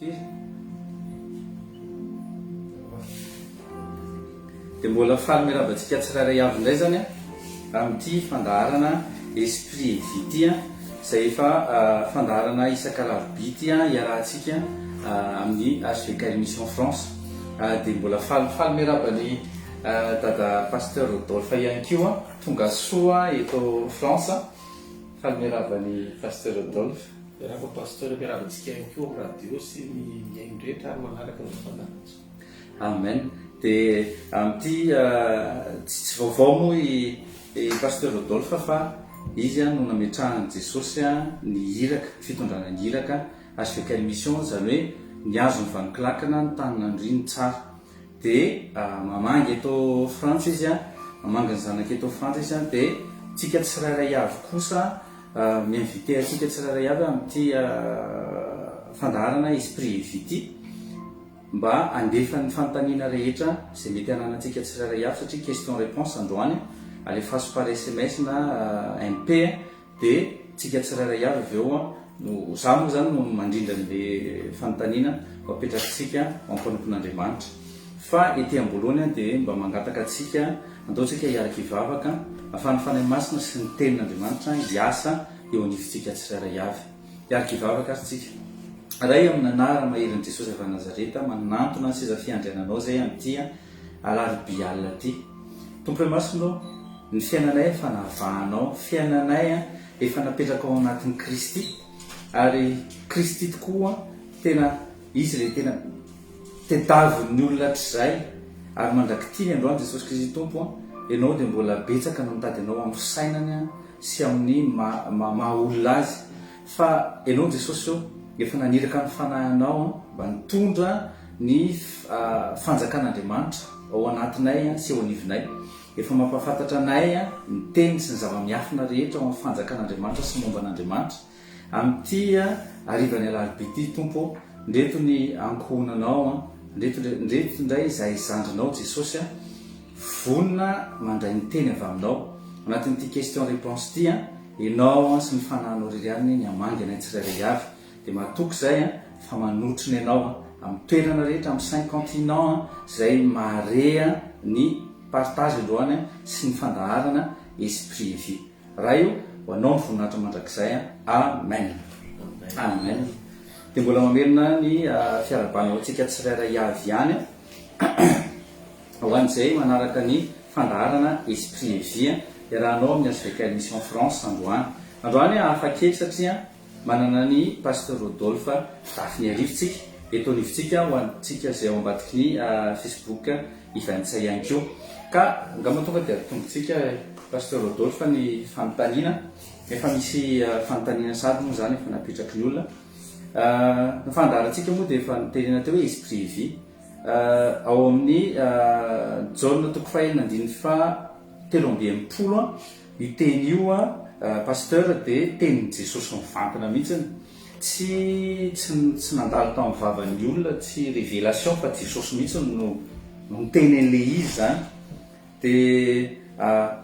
Firy? Dia mbola faly miarahaba antsika tsirairay avy indray izany amin'ity fandaharana Esprit et Vie ity izay efa fandaharana isak'alarobia ity iarahantsika amin'ny HVKL Mission France. Dia mbola faly faly miarahaba an'i Dada Pasteur Rodolphe ihany koa tonga soa eto France. Faly miarahaba an'i Pasteur Rodolphe. Miarahaba Pasteur, miarahaba antsika ihany koa amin'ny radio sy ny mihaino rehetra ary manaraka ny fandaharana. Amen. Dia amin'ity tsy tsy vaovao moa i i Pasteur Rodolphe fa izy no nametrahan'i Jesosy ny iraka, fitondrana ny iraka HVKL Mission, izany hoe ny hazo ny vanon-kilakana, ny tany nandriany tsara. Dia mamangy eto Frantsa izy an, mamangy ny zanaka eto Frantsa izy an, dia tsika tsirairay avy kosa mi-inviter antsika tsirairay avy amin'ity fandaharana Esprit et Vie ity mba handefa ny fanontaniana rehetra izay mety hananantsika tsirairay avy satria question réponse androany, alefaso par sms na MP Dia tsika tsirairay avy avy eo no, za moa zany no mandrindra an'le fanontaniana ho apetrakitsika ho mpanompon'Andriamanitra. Fa ety amboalohany aho dia mba mangataka antsika, andao tsika hiaraka hivavaka, afahan'ny Fanahy Masina sy ny Tenin'Andriamanitra hiasa eo anivontsika tsirairay avy. Hiaraka hivavaka ary tsika. Ray amin'ny anarana maherin'i Jesosy avy any Nazareta, manantona ny seza fiandriananao izay amin'ity alarobia alina ity. Tompo Ray Masina ô, ny fiainanay efa navahanao, fiainanay efa napetrakao ao anatin'i Kristy, ary Kristy tokoa tena Izy ilay tena tediavin'ny olona hatrizay, ary mandrak'ity ny androany Jesosy Kristy Tompo, Ianao dia mbola betsaka no mitady Anao amin'ny fisainany sy amin'ny maha olona azy, fa Ianao Jesosy ô, efa naniraka ny Fanahinao mba nitondra ny fanjakan'Andriamanitra ao anatinay sy eo anivonay. Efa mampahafantatra anay ny teny sy ny zava-miafina rehetra ao amin'ny fanjakan'Andriamanitra sy momba an'Andriamanitra. Amin'ity harivan'ny alarobia ity, Tompo ô, ndreto ny ankohonanao, ndreto ndreto indray izahay zandrinao Jesosy a, vonona mandray ny teny avy aminao. Anatin'ity question réponse ity, Ianao sy ny Fanahinao irery ihany ny hamangy anay tsirairay avy. Dia matoky izay an, fa manotrona ianao an, amin'ny toerana rehetra, amin'ny cinq continents an, izay mahare an ny partage androany an, sy ny fandaharana Esprit et Vie. Ray o, ho anao ny voninahitra mandrakizay an. Amen. Amen. Dia mbola mamerina ny fiarahabana ho antsika tsirairay avy ihany an. Ho an'izay manaraka ny fandaharana Esprit et Vie iarahanao amin'ny HVKL Mission France androany. Androany hafa kely satria manana ny Pasteur Rodolphe Zafiniarivo tsika eto anivontsika ho antsika izay ao ambadiky ny Facebook Events ihany koa. Ka angamba tonga dia atombontsika Pasteur Rodolphe ny fanontaniana. Efa misy fanontaniana sahady moa izany efa napetraky ny olona. Ny fandaharantsika moa dia efa notenena teo hoe Esprit et Vie. Ao amin'ny Jaona toko fahenina andininy faha 63 io teny io Pasteur dia tenin'i Jesosy mivantana mihitsiny. Tsy tsy tsy nandalo tamin'ny vavan'ny olona, tsy révélation fa Jesosy mihitsy no no niteny an'ilay izy izany. Dia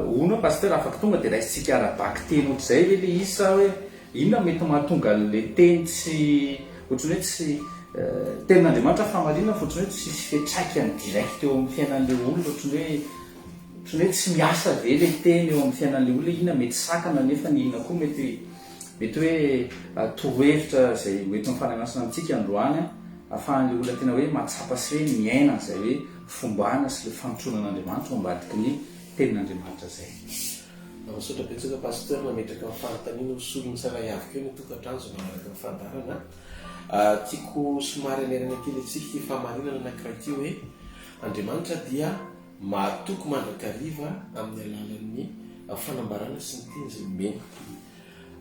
Hono Pasteur afaka tonga dia raisintsika ara-bakiteny ohatr'izay ve ilay izy sa hoe inona mety mahatonga an'ilay teny tsy ohatran'ny hoe tsy tenin'Andriamanitra fahamarinana fa ohatran'ny hoe tsisy fiantraikany direct eo amin'ny fiainan'ilay olona ohatran'ny hoe ohatran'ny hoe tsy miasa ve ilay teny eo amin'ny fiainan'ilay olona inona mety sakana nefa ny inona koa mety mety hoe torohevitra izay hoentin'ny Fanahy Masina amintsika androany ahafahan'ilay olona tena hoe mahatsapa sy hoe miaina an'izay hoe fombana sy le fanotronan'Andriamanitra ao ambadiky ny tenin'Andriamanitra zay. Misaotra betsaka Pasteur nametraka ny fanontaniana ho solon'ny tsirairay avy koa ny tokantrano izay manaraka ny fandaharana. Tiako somary hamerana kely antsika ity fahamarinana anankiray ity hoe Andriamanitra dia mahatoky mandrakariva amin'ny alalan'ny fanambarana sy ny teny izay nomeny.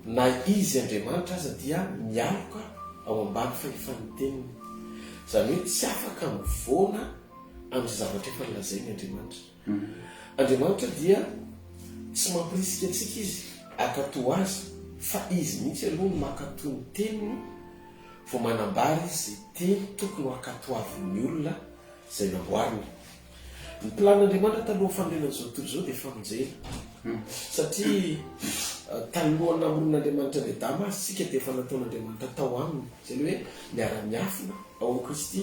Na Izy Andriamanitra aza dia mialoka ao ambany fahefan'ny Teniny. Izany hoe tsy afaka mivoana amin'izay zavatra efa nolazainy Andriamanitra. Andriamanitra dia tsy mampirisika antsika Izy hankatò Azy fa Izy mihitsy aloha no mankatò ny Teniny vao manambara Izy izay teny tokony ho ankatoavin'ny olona izay namboariny. Ny planin'Andriamanitra talohan'ny fanorenana izao tontolo izao dia famonjena. Satria Talohan'ny namoronan'Andriamanitra an'i Adama aza isika dia efa nataon'Andriamanitra tao aminy, izay ilay hoe miara-miafina ao amin'i Kristy.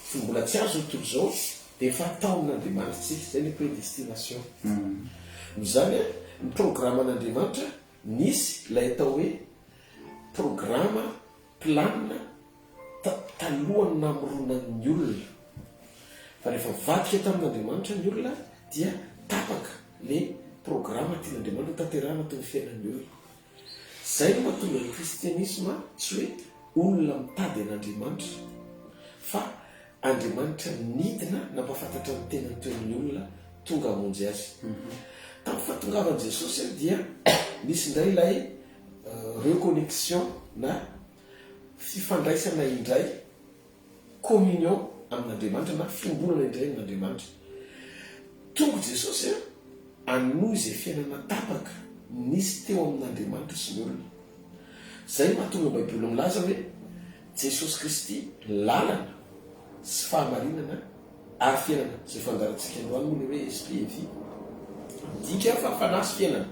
Fony mbola tsy azo ny tontolo izao dia efa tao amin'Andriamanitra isika, izay ilay prédestination. Noho izany, ny programan'Andriamanitra nisy ilay atao hoe programa, planina, talohan'ny namoronany ny olona. Fa rehefa nivadika tamin'Andriamanitra ny olona dia tapaka le programa tian'Andriamanitra ho tanterahana teo amin'ny fiainan'ny olona. Izay no mahatonga ny kristianisma tsy hoe olona mitady an'Andriamanitra fa Andriamanitra nidina nampahafantatra ny tenany teo amin'ny olona tonga hamonjy azy. Tamin'ny fahatongavan'i Jesosy dia nisy indray ilay reconnexion na fifandraisana indray, communion, amin'Andriamanitra na fiombonana indray amin'Andriamanitra. Tonga Jesosy hanohy izay fiainana tapaka nisy teo amin'Andriamanitra sy ny olona. Izay no mahatonga ny Baiboly milaza hoe Jesosy Kristy lalana sy fahamarinana ary fiainana, izay fandaharantsika androany moa ilay hoe esprit et vie, midika fa fanahy sy fiainana.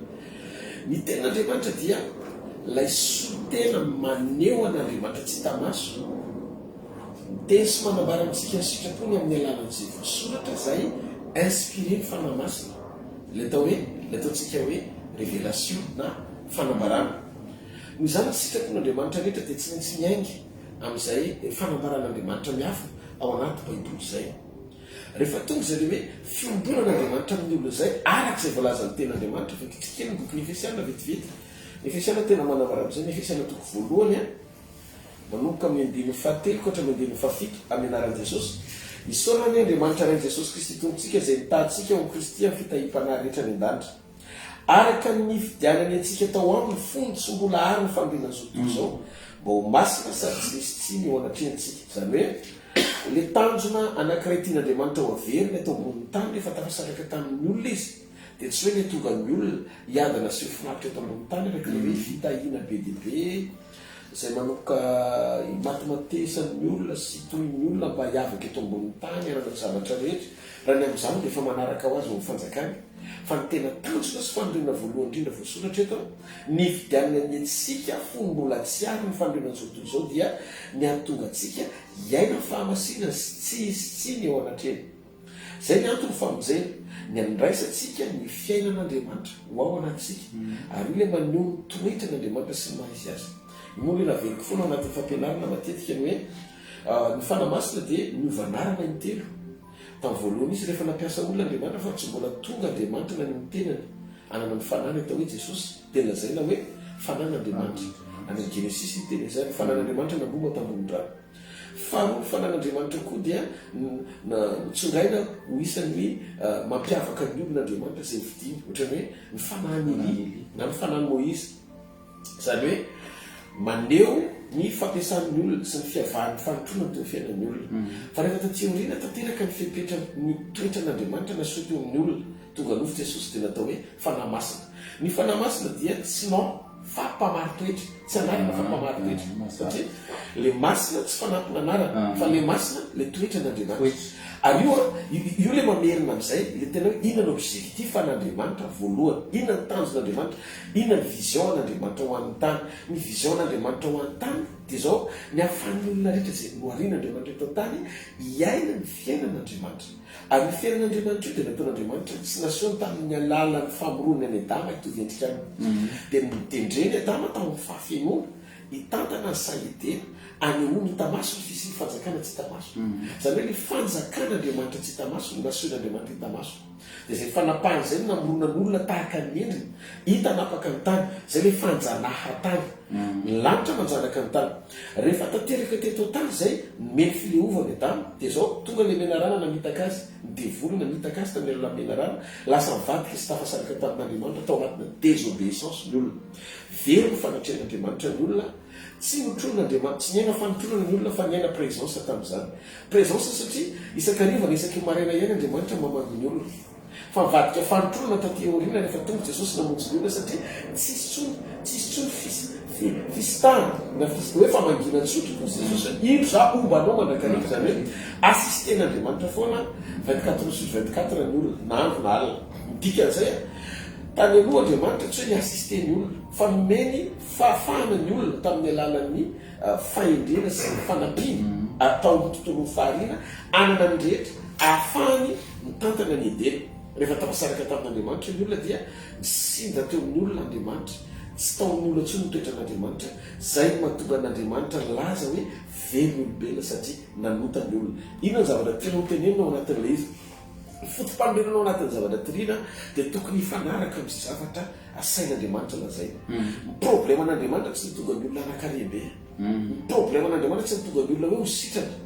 Ny tenin'Andriamanitra dia ilay solontena maneho an'Andriamanitra tsy hita maso, miteny sy manambara amintsika ny sitrapony amin'ny alalan'izay voasoratra izay inspiré ny Fanahy Masina, ilay atao hoe, ilay ataontsika hoe révélation na fanambarana. Noho izany ny sitrapon'Andriamanitra rehetra dia tsy maintsy miainga amin'izay fanambaran'Andriamanitra miafina ao anaty Baiboly izay. Rehefa tonga izay ilay hoe fiombonan'Andriamanitra amin'ny olona izay, araka izay voalazan'ny Tenin'Andriamanitra, vakitsika kely ny bokin'ny Efesiana vetivety. Ny Efesiana tena manambara amin'izay, ny Efesiana toko voalohany, manomboka amin'ny andininy fahatelo ka hatramin'ny andininy fahafito, amin'ny anaran'i Jesosy. Isaorana anie Andriamanitra Rain'i Jesosy Kristy Tompontsika izay nitaha antsika ao amin'i Kristy amin'ny fitahiam-panahy rehetra any an-danitra. Araka ny nifidianany antsika tao aminy fony tsy mbola àry ny fanorenan'izao tontolo izao, mba ho masina sady tsy misy tsiny eo anatrehantsika. Izany hoe, ilay tanjona anankiray tian'Andriamanitra ho averina eto ambonin'ny tany rehefa tafasaraka tamin'ny olona izy, dia tsy hoe ny hahatonga ny olona hiadana sy ho finaritra eto ambonin'ny tany araka ilay hoe fitahiana be dia be izay manomboka imatimatesan'ny olona sy tohin'ny olona mba hiavaka eto ambonin'ny tany hanana ny zavatra rehetra. Raha ny amin'izany dia efa manaraka ho azy ao amin'ny fanjakany. Fa ny tena tanjona sy fanorenana voalohany indrindra voasoratra eto, ny hividianana ny antsika fony mbola tsy ary ny fanorenana izao tontolo izao dia ny hahatonga antsika hiaina ny fahamasinana sy tsy hisy tsiny eo anatrehany. Izay ny antony famonjena, ny handraisantsika ny fiainan'Andriamanitra ho ao anatintsika, ary io ilay maneho ny toetran'Andriamanitra sy ny maha izy azy. Io moa ilay naveriko foana ao anatin'ny fampianarana matetika ny hoe ny Fanahy Masina dia niova anarana intelo. Tamin'ny voalohany izy rehefa nampiasa olona Andriamanitra fa tsy mbola tonga Andriamanitra naneho ny tenany hanana ny fanahiny atao hoe Jesosy dia lazaina hoe fanan'Andriamanitra. Any amin'ny Genesisy ny teny izany, fanan'Andriamanitra namboma tambonin'ny rano. Faharoa ny fanan'Andriamanitra koa dia notsongaina ho isan'ny mampiavaka ny olona Andriamanitra izay nofidiny, ohatran'ny hoe ny fanahin'i Elia na ny fanahin'i Moizy. Izany hoe maneho ny fampiasan'ny olona sy ny fiavahan'ny fanompoana teo amin'ny fiainan'ny olona. Fa rehefa taty aoriana tanteraka ny fepetra ny toetran'Andriamanitra naseho teo amin'ny olona, tonga nofo Jesosy dia natao hoe Fanahy Masina. Ny Fanahy Masina dia tsy nom fa mpamari-toetra, tsy anarana fa mpamari-toetra. Satria le Masina tsy fanampin'anarana fa le Masina le toetran'Andriamanitra. Ary io an, io le mamerina amin'izay le tena hoe inona ny objectif an'Andriamanitra voalohany, inona ny tanjon'Andriamanitra. Inona ny vision an'Andriamanitra ho an'ny tany? Ny vision an'Andriamanitra ho an'ny tany dia izao, ny ahafahan'ny olona rehetra izay noharian'Andriamanitra eto an-tany hiaina ny fiainan'Andriamanitra. Ary io fiainan'Andriamanitra io dia nataon'Andriamanitra tsy nasehony tamin'ny alalan'ny famoronany an'i Adama hitovy endrika aminy. Dia notendreny Adama tao amin'ny fahafenoana hitantana ny saha Edena, hanehoany hita maso ny fisian'ny fanjakana tsy hita maso. Izany hoe ilay fanjakan'Andriamanitra tsy hita maso no nasehon'Andriamanitra hita maso. Dia izay fanapahana izay no namoronana olona tahaka ny endriny, hita hanapaka ny tany, izay ilay fanjanahan-tany. Ny lanitra manjanaka ny tany. Rehefa tanteraka teto an-tany izay, nomeny fileovana i Adama, dia izao, tonga ilay menarana namitaka azy, ny devoly namitaka azy tamin'ny alalan'ny menarana, lasa nivadika sy tafasaraka tamin'Andriamanitra tao anatina désobéissance ny olona. Very ny fanatrehan'Andriamanitra ny olona, Tsy notronon'Andriamanitra, tsy niaina fanotronana ny olona fa niaina présence tamin'izany. Présence satria isan-kariva na isaky ny maraina ihany Andriamanitra mamangy ny olona. Fa nivadika fanotronana taty aoriana rehefa tonga Jesosy namonjy ny olona satria tsisy intsony, tsisy intsony fis, fi, fisitahana na fis, hoe famangiana tsotra hoy Jesosy hoe indro za homba anao mandrakariva, izany hoe assister-n'Andriamanitra foana 24 heures sur 24 ny olona na andro na alina. Ny dikan'izay. Tany aloha Andriamanitra tsy hoe ni-assister ny olona, fa nomeny fahafahana ny olona tamin'ny alalan'ny fahendrena sy ny fanampiana atao amin'ny tontolon'ny fahariana anana ny rehetra ahafahany mitantana ny Edena. Rehefa tafasaraka tamin'Andriamanitra ny olona dia nisinda teo amin'ny olona Andriamanitra, tsy tao amin'ny olona intsony ny toetran'Andriamanitra, izay no mahatonga an'Andriamanitra nilaza hoe very ny olombelona satria nanota ny olona. Inona ny zavatra tianao hotenenina ao anatin'ilay izy? Ny foto-panorenana ao anatin'ny zavatra toriana dia tokony hifanaraka amin'ny zavatra asain'Andriamanitra lazaina. Ny probleman'Andriamanitra tsy ny tonga ny olona hanan-karem-be. Ny probleman'Andriamanitra tsy ny tonga ny olona hoe ho sitrana.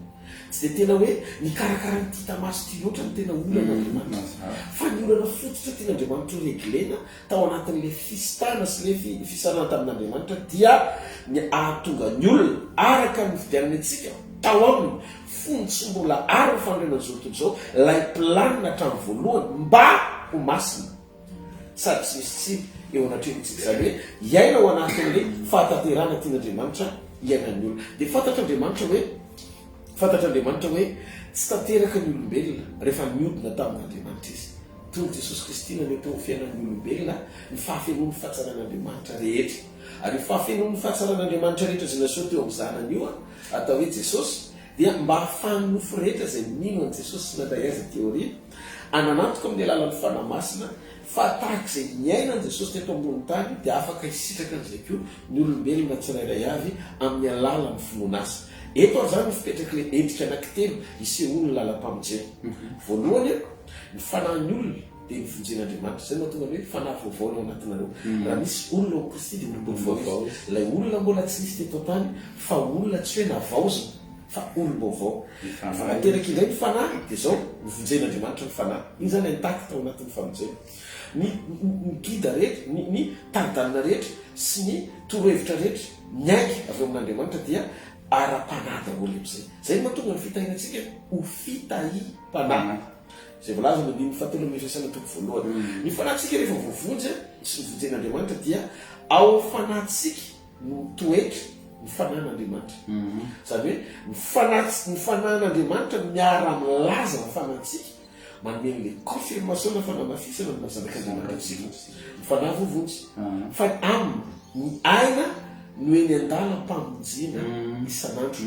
Tsy dia tena hoe nikarakara an'ity hita maso ity loatra no tena olan'Andriamanitra. Fa ny olana fototra tian'Andriamanitra ho reglena tao anatin'ilay fisitahana sy ilay fisarahana tamin'Andriamanitra dia ny hahatonga ny olona araka ny nifidianany antsika tao aminy fony tsy mbola ary ny fanorenan'izao tontolo izao ilay planina hatramin'ny voalohany mba ho masina sady tsy misy tsiny eo anatrehantsika, izany hoe hiaina ao anatin'ilay fahatanterahana tian'Andriamanitra hiainan'ny olona. Dia fantatr'Andriamanitra hoe fantatr'Andriamanitra hoe tsy tanteraka ny olombelona rehefa niodina tamin'Andriamanitra izy. Toy ny Jesosy Kristy naneho teo amin'ny fiainan'ny olombelona ny fahafenoan'ny fahatsaran'Andriamanitra rehetra. Ary io fahafenoan'ny fahatsaran'Andriamanitra rehetra izay naseho teo amin'ny Zanany io, atao hoe Jesosy, dia mba hahafahan'ny nofo rehetra izay mino an'i Jesosy sy nandray Azy aty aoriana, hananantoka amin'ny alalan'ny Fanahy Masina fa tahaka izay niainan'i Jesosy teto ambonin'ny tany dia afaka hisitraka an'izay koa ny olombelona tsirairay avy amin'ny alalan'ny finoana Azy. Eto ary izany no fipetrak'ilay endrika anankitelo isehoan'ny lalam-pamonjena. Voalohany, Ny fanahin'ny olona dia novonjen'Andriamanitra. Izay no mahatonga ny hoe fanahy vaovao no ao anatinareo. Raha misy olona ao amin'i Kristy dia olom-baovao izy. Ilay olona mbola tsy nisy teto an-tany fa olona tsy hoe navaozina fa olom-baovao. Fa raha teraka indray ny fanahy dia izao, novonjen'Andriamanitra ny fanahy. Iny izany intact ao anatin'ny famonjena. Ny ny guide rehetra, ny ny tari-dalana rehetra sy ny torohevitra rehetra miainga avy ao amin'Andriamanitra dia ara-panahy daholo amin'izay. Izay no mahatonga ny fitahiana antsika ho fitahiam. Panahy. Izay voalaza amin'ny andininy fahatelo amin'ny Efesiana toko voalohany. Ny fanahintsika rehefa voavonjy sy novonjen'Andriamanitra dia ao amin'ny fanahintsika no mitoetra ny fanahin'Andriamanitra. Izany hoe ny fanahy ny fanahin'Andriamanitra miara-milaza amin'ny fanahintsika, manome an'ilay confirmation na fanamafisana ny maha zanak'Andriamanitra antsika. Ny fanahy voavonjy. Fa aminy ny aina no eny an-dalam-pamonjena isan'andro.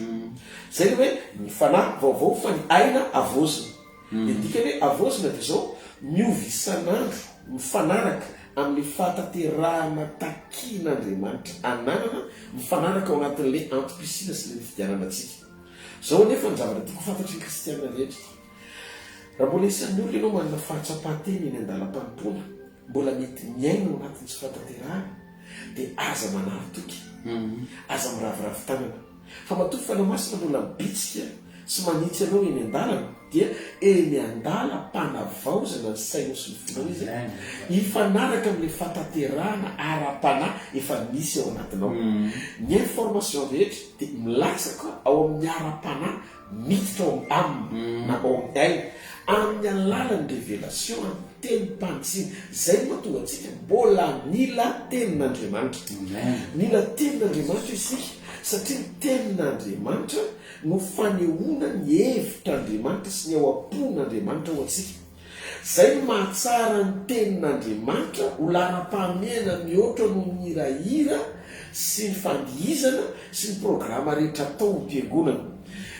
Izay ny hoe ny fanahy vaovao fa ny aina havaozina. Ny dikany hoe havaozina dia izao, miova isan'andro mifanaraka amin'ilay fahatanterahana takian'Andriamanitra ananana mifanaraka ao anatin'ilay antom-pisiana sy ilay nifidianana antsika. Izao anefa ny zavatra tiako ho fantatry ny kristiana rehetra, raha mbola isan'ny olona ianao manana fahatsapan-tena eny an-dalam-panompoana, mbola mety miaina ao anatin'ny tsy fahatanterahana, dia aza manary toky, aza miraviravy tanana. Fa matoa Fanahy Masina mbola mibitsika sy manitsy anao eny an-dalana dia eny an-dalam-panavaozana ny sainao sy ny fonao Izy hifanaraka amin'ilay fahatanterahana ara-panahy efa misy ao anatinao. Ny information rehetra dia milatsaka ao amin'ny ara-panahy miditra ao aminy na ao amin'ny ainy amin'ny alalan'ny révélation, amin'ny tenim-panitsiana. Izay no mahatonga antsika mbola mila tenin'Andriamanitra. Mila tenin'Andriamanitra isika satria ny tenin'Andriamanitra no fanehoana ny hevitr'Andriamanitra sy ny ao am-pon'Andriamanitra ho antsika. Izay no mahatsara ny Tenin'Andriamanitra ho laharam-pahamehana mihoatra noho ny hirahira sy ny fandihizana sy ny programa rehetra atao ao am-piangonana.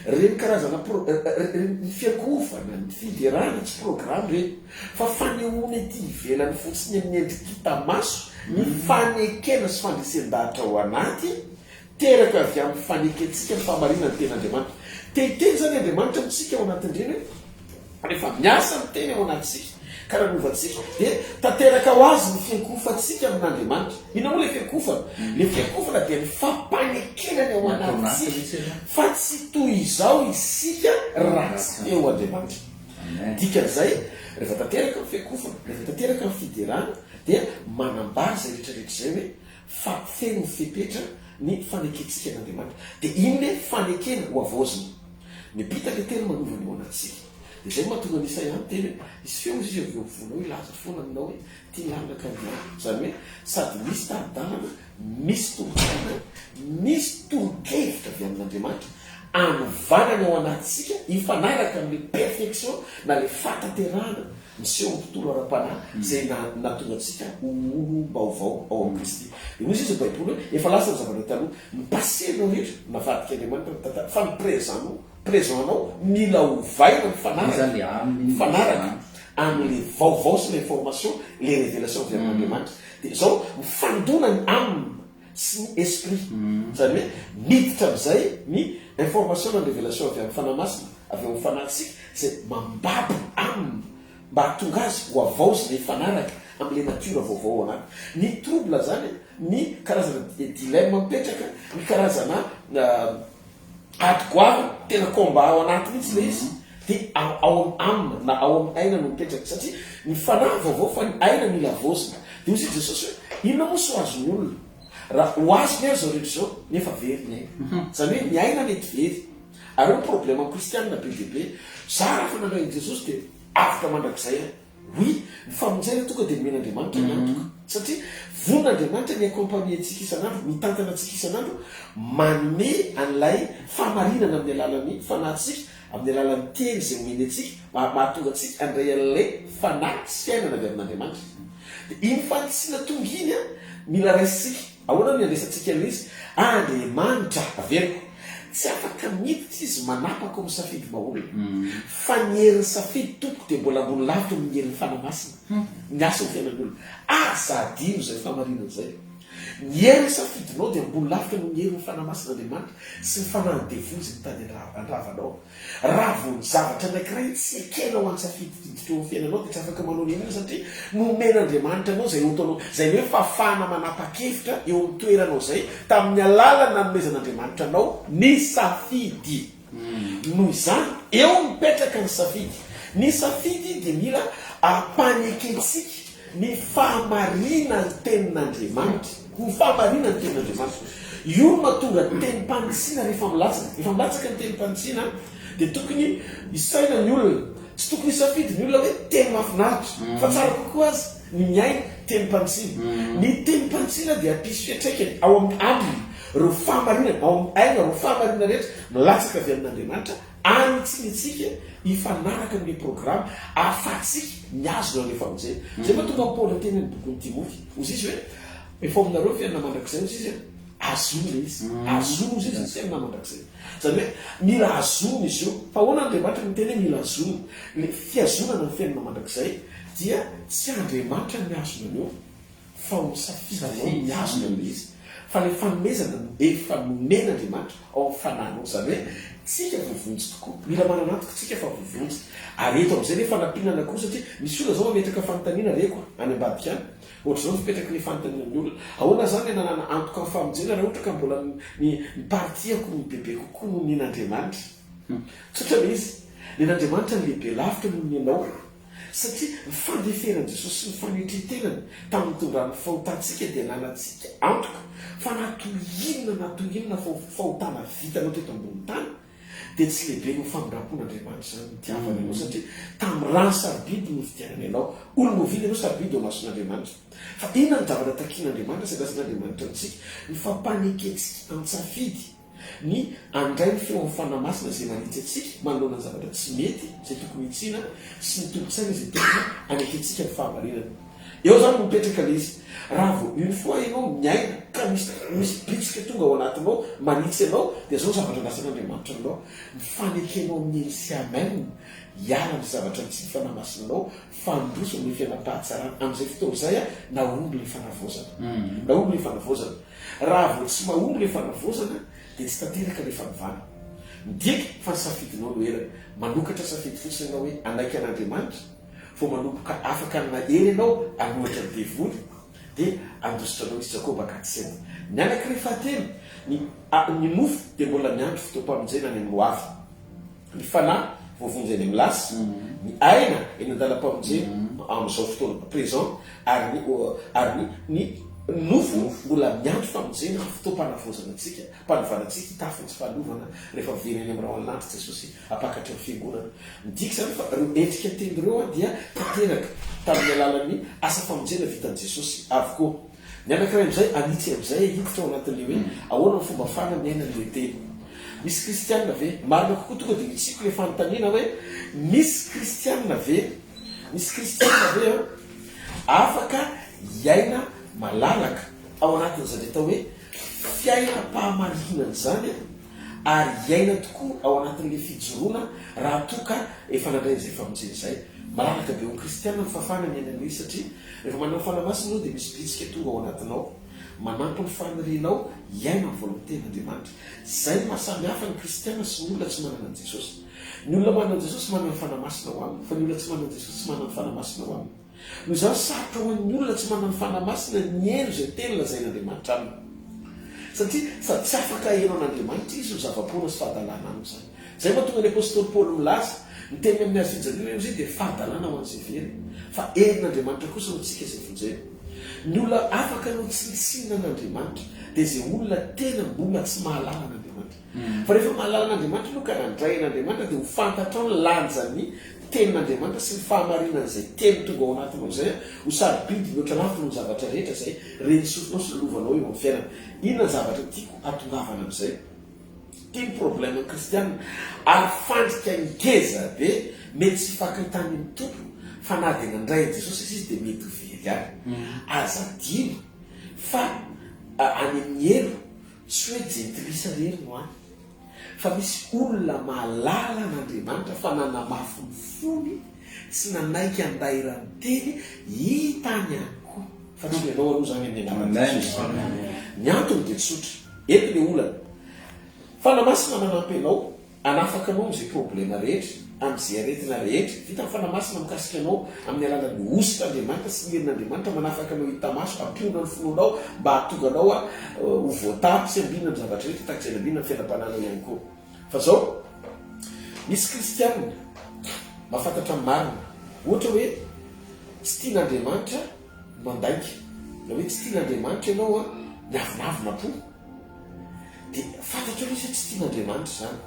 Ireny karazana pro, ny fiankohofana, ny fiderana tsy programa ireny, fa fanehoana ety ivelany fotsiny amin'ny endrika hita maso ny fanekena sy fandresen-dahatra ao anaty, Teraka avy amin'ny fanekentsika ny fahamarinan'ny Tenin'Andriamanitra. Te hiteny izany Andriamanitra amintsika ao anatin'ireny hoe, rehefa miasa ny Teny ao anatintsika ka nanova antsika, dia tanteraka ho azy ny fiankohofantsika amin'Andriamanitra. Inona moa ilay fiankohofana? Ilay fiankohofana dia ny fampanekena ny ao anatintsika fa tsy toy izao isika raha tsy teo Andriamanitra. Dikan'izay, rehefa tanteraka ny fiankohofana, rehefa tanteraka ny fiderana, dia manambara izay rehetra rehetra izay hoe, Fa feno ny fepetra ny fanekentsika an'Andriamanitra. Dia iny le fanekena ho havaozina. Mipita le teny manova ny ao anatintsika. Dia izay no mahatonga an'i Isaia niteny hoe, Hisy feo hozy izy avy eo ampovoanao hilaza foana aminao hoe, Ity ny lalana ka andeha. Izany hoe sady misy tari-dalana, misy tolo-tsaina, misy tolo-kevitra avy amin'Andriamanitra. Anovana ny ao anatintsika hifanaraka amin'ilay perfection na ilay fahatanterahana miseho amin'ny tontolo ara-panahy izay nahatonga antsika ho olom-baovao ao amin'i Kristy. Dia hoy izy ny Baiboly hoe, efa lasa ny zavatra taloha, ny passé-nao rehetra navadik'Andriamanitra ny tantara, fa ny présent-nao, présent-nao mila ovaina mifanaraka, mifanaraka amin'ilay vaovao sy ilay information, ilay révélation avy amin'Andriamanitra. Dia izao, mifandona ny âme sy ny esprit. Izany hoe miditra amin'izay ny information na ny révélation avy amin'ny Fanahy Masina, avy ao amin'ny fanahintsika, izay mambabo aminy mba hahatonga azy ho havaozina hifanaraka amin'ilay natiora vaovao ao anaty. Ny trouble izany, ny karazana dilemme mipetraka, ny karazana Ady goavana, tena combat ao anaty mihitsy ilay izy, dia ao amin'ny âme na ao amin'ny aina no mipetraka, satria ny fanahy vaovao fa ny aina mila havaozina. Dia hoy izy Jesosy hoe, inona moa soa azon'ny olona raha ho azony ary izao rehetra izao nefa very ny aina. Izany hoe ny aina mety very. Ary eo ny problème amin'ny kristianina be dia be, za raha efa nandray an'i Jesosy dia avotra mandrakizay aho. Oui, ny famonjena tonga dia nomen'Andriamanitra ny antoka. Satria vonona Andriamanitra ny accompagner antsika isan'andro, mitantana antsika isan'andro, manome an'ilay fahamarinana amin'ny alalan'ny fanahintsika, amin'ny alalan'ny teny izay omeny antsika, mba mahatonga antsika handray an'ilay fanahy sy fiainana avy amin'Andriamanitra. Dia iny fanitsiana tonga iny an, mila raisintsika. Ahoana no iandraisantsika an'ilay izy? Andriamanitra, averiko, tsy afaka miditra Izy manapaka ao amin'ny safidy maha-olona. Fa ny herin'ny safidy, tompoko, dia mbola ambony lavitra noho ny herin'ny Fanahy Masina miasa ao amin'ny fiainan'ny olona. Aza adino izay fahamarinana izay. Ny herin'ny safidinao dia ambony lavitra noho ny herin'ny Fanahy Masin'Andriamanitra sy ny fanahin'ny devoly izay mitady handrava anao. Raha vao ny zavatra anankiray tsy ekenao an-tsafidy hiditra eo amin'ny fiainanao dia tsy afaka manao n'inona satria nomen'Andriamanitra anao izay hotaonao, izay ny hoe fahafahana manapa-kevitra eo amin'ny toeranao izay tamin'ny alalan'ny nanomezan'Andriamanitra anao ny safidy. Noho izany, eo mipetraka ny safidy. Ny safidy dia mila ampanekentsika Ny fahamarinan'ny tenin'Andriamanitra. Ny fahamarinan'ny tenin'Andriamanitra. Io no mahatonga ny tenim-panitsiana rehefa milatsaka. Rehefa milatsaka ny tenim-panitsiana dia tokony hisaina ny olona. Tsy tokony hisafidy ny olona hoe teny mahafinaritra. Fa tsara kokoa aza ny mihaino tenim-panitsiana. Ny tenim-panitsiana dia hampisy fiantraikany ao amin'ny aminy ireo fahamarinana, ao amin'ny aina ireo fahamarinana rehetra milatsaka avy amin'Andriamanitra. Any tsy ny antsika hifanaraka amin'ilay programa ahafahantsika mihazona an'ilay famonjena. Izay mahatonga an'i Paoly niteny ny bokin'i Timoty. Hozy izy hoe, Efa ao aminareo ny fiainana mandrakizay, hozy izy, azony ilay izy. Azony, hozy izy, ny fiainana mandrakizay. Izany hoe, mila azonina izy io. Fa ahoana Andriamanitra no miteny hoe mila azonina? Ilay fihazonana ny fiainana mandrakizay dia tsy Andriamanitra no mihazona an'io. fa ho safidinao ny mihazona ilay izy, fa ilay fanomezana no efa nomen'Andriamanitra ao amin'ny fanahinao, izany hoe tsika voavonjy tokoa, mila manana antoka tsika fa voavonjy, ary eto amin'izay ilay fanampiana anankiroa satria misy olona izao mametraka fanontaniana reko any ambadika any, ohatr'izao ny fipetraky ny fanontaniana amin'ny olona, ahoana izany ny hananana antoka amin'ny famonjena raha ohatra ka mbola ny ny partie-ko no bebe kokoa noho ny an'Andriamanitra? Tsotra ilay izy, ny an'Andriamanitra no lehibe lavitra noho ny anao. Satria ny fandeferan'i Jesosy sy ny fanetren-tenany tamin'ny nitondrany ny fahotantsika dia nanantsika antoka fa na toy inona na toy inona fahotana vitanao teto ambonin'ny tany dia tsy lehibe noho ny famindram-pon'Andriamanitra izany nitiavany anao satria tamin'ny rany sarobidy no nividianany anao. Olom-boavidy ianao sarobidy eo imason'Andriamanitra. Fa inona no zavatra takian'Andriamanitra sy andrasan'Andriamanitra amintsika? Ny fampaneketsika an-tsafidy. Ny handray ny feon'ny Fanahy Masina izay manitsy antsika manoloana ny zavatra tsy mety izay tokony hitsiana sy ny tolo-tsaina izay tokony hanekentsika ny fahamarinana. Eo izany no mipetraka ilay izy. Raha vao une fois ianao miaina ka misy misy bitsika tonga ao anatinao manitsy anao dia izao ny zavatra andrasan'Andriamanitra aminao, ny fanekenao amin'ny eny sy amen hiala amin'ny zavatra nitsin'ny Fanahy Masina anao fa handroso amin'ny fiainam-pahatsarana. Amin'izay fotoana izay nahomby ilay fanavaozana. Nahomby ilay fanavaozana. Raha vao tsy mahomby ilay fanavaozana dia tsy tanteraka ilay fanovana. Midika fa ny safidinao no erany. Manokatra safidy fotsiny ianao hoe hanaiky an'Andriamanitra, vao manomboka afaka ny mahery ianao hanohitra ny devoly dia handositra anao izy Jakoba 4 7. Ny anankiray fahatelo, ny ny nofo dia mbola miandry fotoam-pamonjena any amin'ny ho avy. Ny fanahy voavonjy any amin'ny lasa, ny aina eny an-dalam-pamonjena amin'izao fotoana présent ary ny ary ny ny nofo mbola miandry famonjena amin'ny fotoam-panavaozana antsika, panovana antsika hitafy ny tsy fahalovana rehefa miverina eny amin'ny rahona lanitra Jesosy hampakatra ny fiangonana. Midika izany fa ireo endrika telo ireo dia tanteraka tamin'ny alalan'ny asa famonjena vitan'i Jesosy avokoa. Ny anankiray amin'izay hanitsy amin'izay hiditra ao anatin'ilay hoe ahoana ny fomba afahana miaina an'ilay teny. Misy kristiana ve? Marina kokoa tonga dia hitsiko ilay fanontaniana hoe, misy kristiana ve, misy kristiana ve an, afaka hiaina malalaka ao anatin'izany atao hoe fiainam-pahamarinana izany an, ary hiaina tokoa ao anatin'ilay fijoroana raha toa ka efa nandray an'izay famonjena izay? Malalaka be ho an'ny kristiana ny fahafahana miaina an'ilay izy satria rehefa manana ny Fanahy Masina ianao dia misy bitsika tonga ao anatinao manampy ny fanirianao hiaina ny volonten'Andriamanitra. Izay no maha samy hafa ny kristiana sy ny olona tsy manana an'i Jesosy. Ny olona manana an'i Jesosy manana ny Fanahy Masina ao aminy, fa ny olona tsy manana an'i Jesosy tsy manana ny Fanahy Masina ao aminy. Noho izany, sarotra ho an'ny olona tsy manana ny Fanahy Masina ny heno izay teny lazain'Andriamanitra aminy. Satria sady tsy afaka haheno an'Andriamanitra izy no zava-poana sy fahadalana aminy izany. Izay no mahatonga ny apostoly Paoly milaza, Ny teny amin'ny hazo fijaliana hoy izy dia fahadalana ho an'izay very, fa herin'Andriamanitra kosa ho antsika izay vonjena. Ny olona afaka ny ho tsinontsinona an'Andriamanitra dia izay olona tena mbola tsy mahalala an'Andriamanitra. Fa rehefa mahalala an'Andriamanitra ianao ka nandray an'Andriamanitra dia ho fantatrao ny lanjan'ny tenin'Andriamanitra sy ny fahamarinan'izay teny tonga ao anatinao izay, ho sarobidy mihoatra lavitra noho ny zavatra rehetra izay ren'ny sofinao sy lovanao eo amin'ny fiainana. Inona ny zavatra tiako hatongavana amin'izay? Ity ny problème ny kristianina ary fandrika ngeza be mety tsy hifankahitany amin'ny Tompo fa na dia nandray an'i Jesosy aza izy dia mety ho very ihany. Aza adino fa any amin'ny helo tsy hoe jentilisa irery no any fa misy olona mahalala an'Andriamanitra fa nanamafy ny fony tsy nanaiky handairan'ny teny hita any ihany koa fa tsy ho ianao aloha izany amin'ny anaran'i Jesosy. Ny antony dia tsotra. Eto le olana. Fanahy Masina manampy anao hanafaka anao amin'izay problema rehetra, amin'izay aretina rehetra. Vita ny Fanahy Masina mikasika anao amin'ny alalan'ny hosotr'Andriamanitra sy ny herin'Andriamanitra manafaka anao hita maso, hampionona ny finoanao mba hahatonga anao ho voatahy sy hambinina amin'ny zavatra rehetra tahaka izay nambinina ny fiainam-panahinao ihany koa. Fa zao, misy kristianina mahafantatra ny marina. Ohatra hoe tsy tian'Andriamanitra mandainga, na hoe tsy tian'Andriamanitra ianao an, miavonavona am-po, dia fantatrao ilay izy hoe tsy tian'Andriamanitra izany.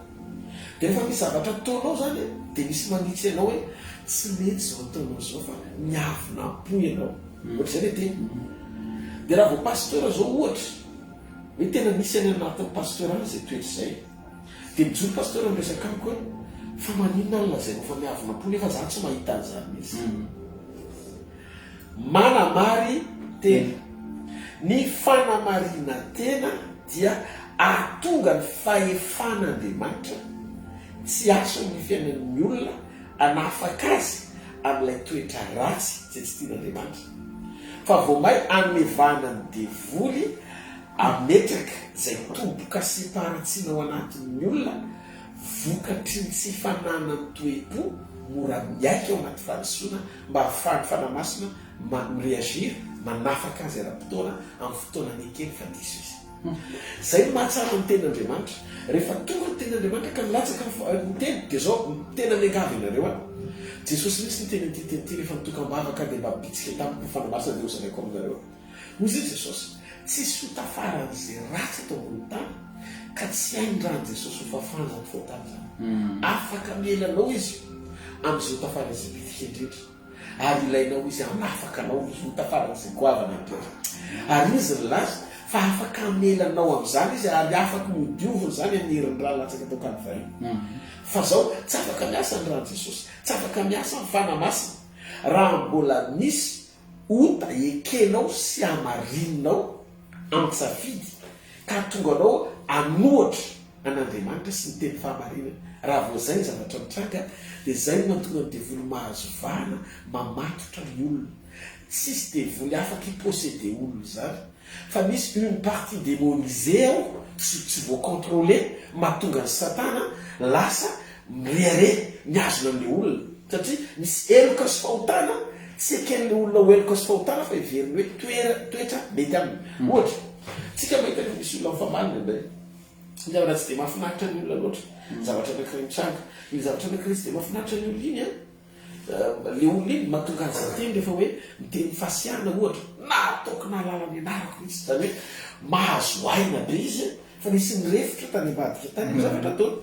Dia rehefa misy zavatra ataonao izany an, dia misy manitsy anao hoe tsy mety izao ataonao izao fa miavona am-po ianao. Ohatr'izay ilay teny. Dia raha vao pasteur izao ohatra, hoe tena misy any anatin'ny pasteur any izay toetra izay, dia mijoro pasteur miresaka amiko hoe fa maninona no lazainao fa miavona am-po nefa za tsy mahita an'izany mihitsy. Manamari-tena. Ny fanamarinan-tena dia hahatonga ny fahefan'Andriamanitra tsy hiasa eo amin'ny fiainan'ny olona hanafaka azy amin'ilay toetra ratsy izay tsy tian'Andriamanitra. Fa vao may hanome vahana ny devoly hametraka izay tombo-kasem-paharatsiana ao anatin'ny olona vokatry ny tsy fananany toe-po mora miaiky ao anaty fahadisoana mba ahafahan'ny Fanahy Masina mi-reagir, manafaka azy ara-potoana amin'ny fotoana nekeny fa diso izy. Izay no mahatsara ny Tenin'Andriamanitra. Rehefa tonga ny Tenin'Andriamanitra ka milatsaka ny Teny, dia izao, tena miangavy anareo aho. Jesosy mihitsy niteny an'ity teny ity rehefa nitokam-bavaka dia mba bitsika tamiko ny Fanahy Masina dia hozaraiko aminareo. Hoy izy Jesosy, Tsisy ota faran'izay ratsy eto ambony tany ka tsy hain'ny ran'i Jesosy ho fafana izany fahotana izany. Afaka miela anao Izy amin'izay ota faran'izay bitika indrindra, ary ilainao Izy hanafaka anao amin'izay ota faran'izay goavana indrindra. Ary Izy nilaza fa afaka hamela anao amin'izany Izy ary afaka hodioviny izany amin'ny herin'ny ra latsaka tao Kalvary. Fa izao, tsy afaka miasa ny ran'i Jesosy, tsy afaka miasa ny Fanahy Masina raha mbola misy Ota ekenao sy hamarininao an-tsafidy ka hahatonga anao hanohatra an'Andriamanitra sy ny teny fahamarinany. Raha vao izay ny zavatra mitranga dia izay no mahatonga ny devoly mahazo vahana mamatotra ny olona. Tsisy devoly afaka hi-posséder olona izany. Fa misy une partie démonisée ao tsy tsy voa-contrôler mahatonga an'i satana lasa mirehareha mihazona an'ilay olona satria misy heloka sy fahotana tsy eken'ilay olona ho heloka sy fahotana fa heveriny hoe toera toetra mety aminy. Ohatra, tsika mahita rehefa misy olona mifamaly indraindray, ny zavatra tsy dia mahafinaritra ny olona loatra, zavatra anankiray mitranga, iny zavatra anankiray tsy dia mahafinaritra ny olona iny an, Le olona iny mahatonga azy hiteny rehefa hoe miteny fasiahana ohatra, na ataoko nahalala ny anarako mihitsy, izany hoe mahazo aina be izy fa nisy nirefotra tany ambadika tany ny zavatra ataony.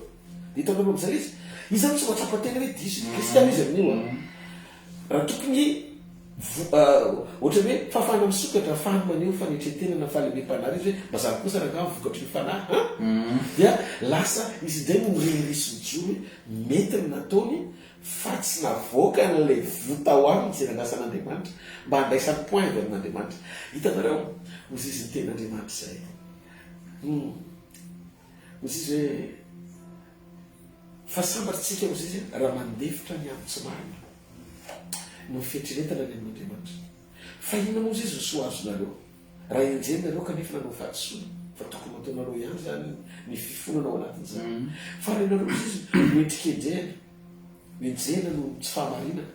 Dia hitanareo amin'izay ilay izy, izy zany tsy mahatsapa tena hoe diso izy, kristiana izy amin'io an. Raha tokony. Ohatran'ny hoe fahafahana misokatra, ahafahany maneho fanetren-tena na fahalemem-panahy izy hoe mba zany kosa rangaha ny vokatry ny fanahy an! Dia lasa izy indray no mirehareha sy mijoro hoe mety ny nataony fa tsy navoakany ilay voa tao aminy izay nandrasan'Andriamanitra mba handraisany point avy amin'Andriamanitra. Hitanareo? Hozy izy ny tenin'Andriamanitra izay. Hum. Hozy izy hoe fa sambatra isika hozy izy raha mandefitra ny amin'ny tsy marina. No fieritreretana ny amin'Andriamanitra. Fa inona moa izy no soa azonareo, raha enjehina nareo kanefa nanao fahadisoana? Fa tokony ho ataonareo ihany izany ny fifonana ao anatin'izany. Fa raha ianareo hozy izy no endrikendrehana, enjehina noho ny tsy fahamarinana,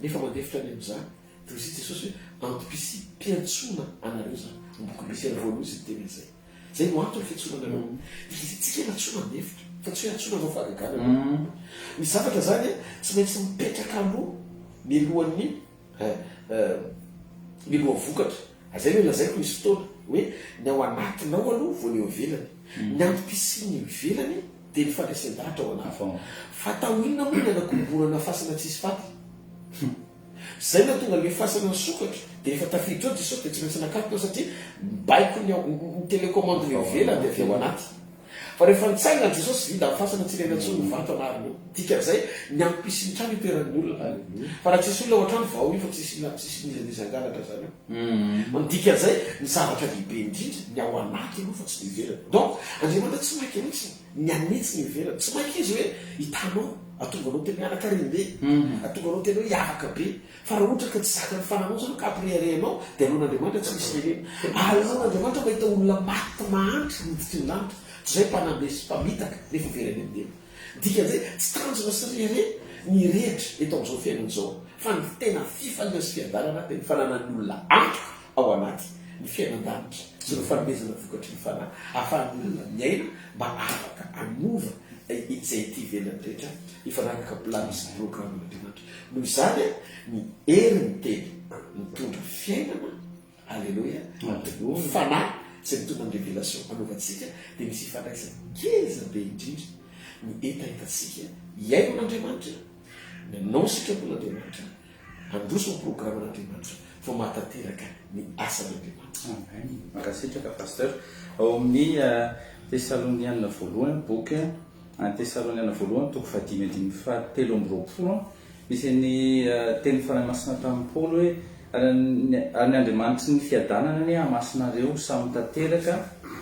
nefa mandefitra ny amin'izany, dia hozy Jesosy hoe, antom-pisiam-piantsoana anareo izany. Ny bokin'ny Mesiana voalohany izy niteny an'izay. Izay no antony fiantsoana anareo. Dia tsika nantsoina handefitra, fa tsy hoe antsoina hanao fahagagana aloha. Ny zavatra izany tsy maintsy mipetraka aloha mialohan'ny mialohan'ny vokatra. Ary izay no lazaiko misy fotoana hoe ny ao anatinao aloha vao ny eo ivelany. Ny antom-pisian'ny eo ivelany dia ny fandresen-dahatra ao anaty. Fa atao inona moa ny anakombonana fasana tsisy faty? Zay nahatonga le fasana nisokatra de efa tafiditra ao Jesosy de tsy maintsy nakatona satria mibaiko ny ao ny télécommande ny ivelany de avy ao anaty. Fa rehefa nitsangana Jesosy vita ny fasana tsy ilaina intsony ny vato anariny eo. Dikan'izay ny antom-pisian'ny trano itoeran'ny olona. Fa raha tsisy olona ao an-trano vao io fa tsisy na tsisy n'iza n'iza hangalatra zany eo. Ny dikan'izay ny zavatra lehibe indrindra ny ao anaty aloha fa tsy ny ivelany. Donc Andriamanitra tsy maika mihitsy ny hanitsy ny ivelany. Tsy maika izy hoe hitanao. Atonga anao tena hoe anankarem-be, atonga anao tena hoe hiavaka be. Fa raha ohatra ka tsy zakan'ny fananao izany ka ampireharehanao, dia aleon'Andriamanitra tsy misy renena. Aleon'Andriamanitra mahita olona maty mahantra miditry ny lanitra, toy izay mpanambe sy mpamitaka nefa very any amin'ny helo. Dikan'izay, tsy tanjona sy rehareha ny hirehitra eto amin'izao fiainana izao, fa ny tena fifaliana sy fiadanana dia ny fananan'ny olona antoka ao anaty ny fiainan-danitra sy ireo fanomezana vokatry ny fanahy ahafahan'ny olona miaina mba afaka hanova izay ety ivelany rehetra hifanaraka planning sy programme-n'Andriamanitra. Noho izany, ny herin'ny teny mitondra fiainana, Aleloia, ny fanahy izay mitondra ny révélation hanaovantsika dia misy ifandraisany ngeza be indrindra ny hetahetantsika hihaino an'Andriamanitra, ny hanao ny sitrapon'Andriamanitra, Handroso ny programan'Andriamanitra vao mahatanteraka ny asan'Andriamanitra. Amen. Mankasitraka Pasteur. Ao amin'ny Tesaloniana voalohany, boky Tesaloniana voalohany toko fahadimy andininy fahatelo amby roapolo, misy ny tenin'ny Fanahy Masina tamin'i Paoly hoe, Ary ny Andriamanitry ny fiadanana anie hahamasina anareo ho samy tanteraka,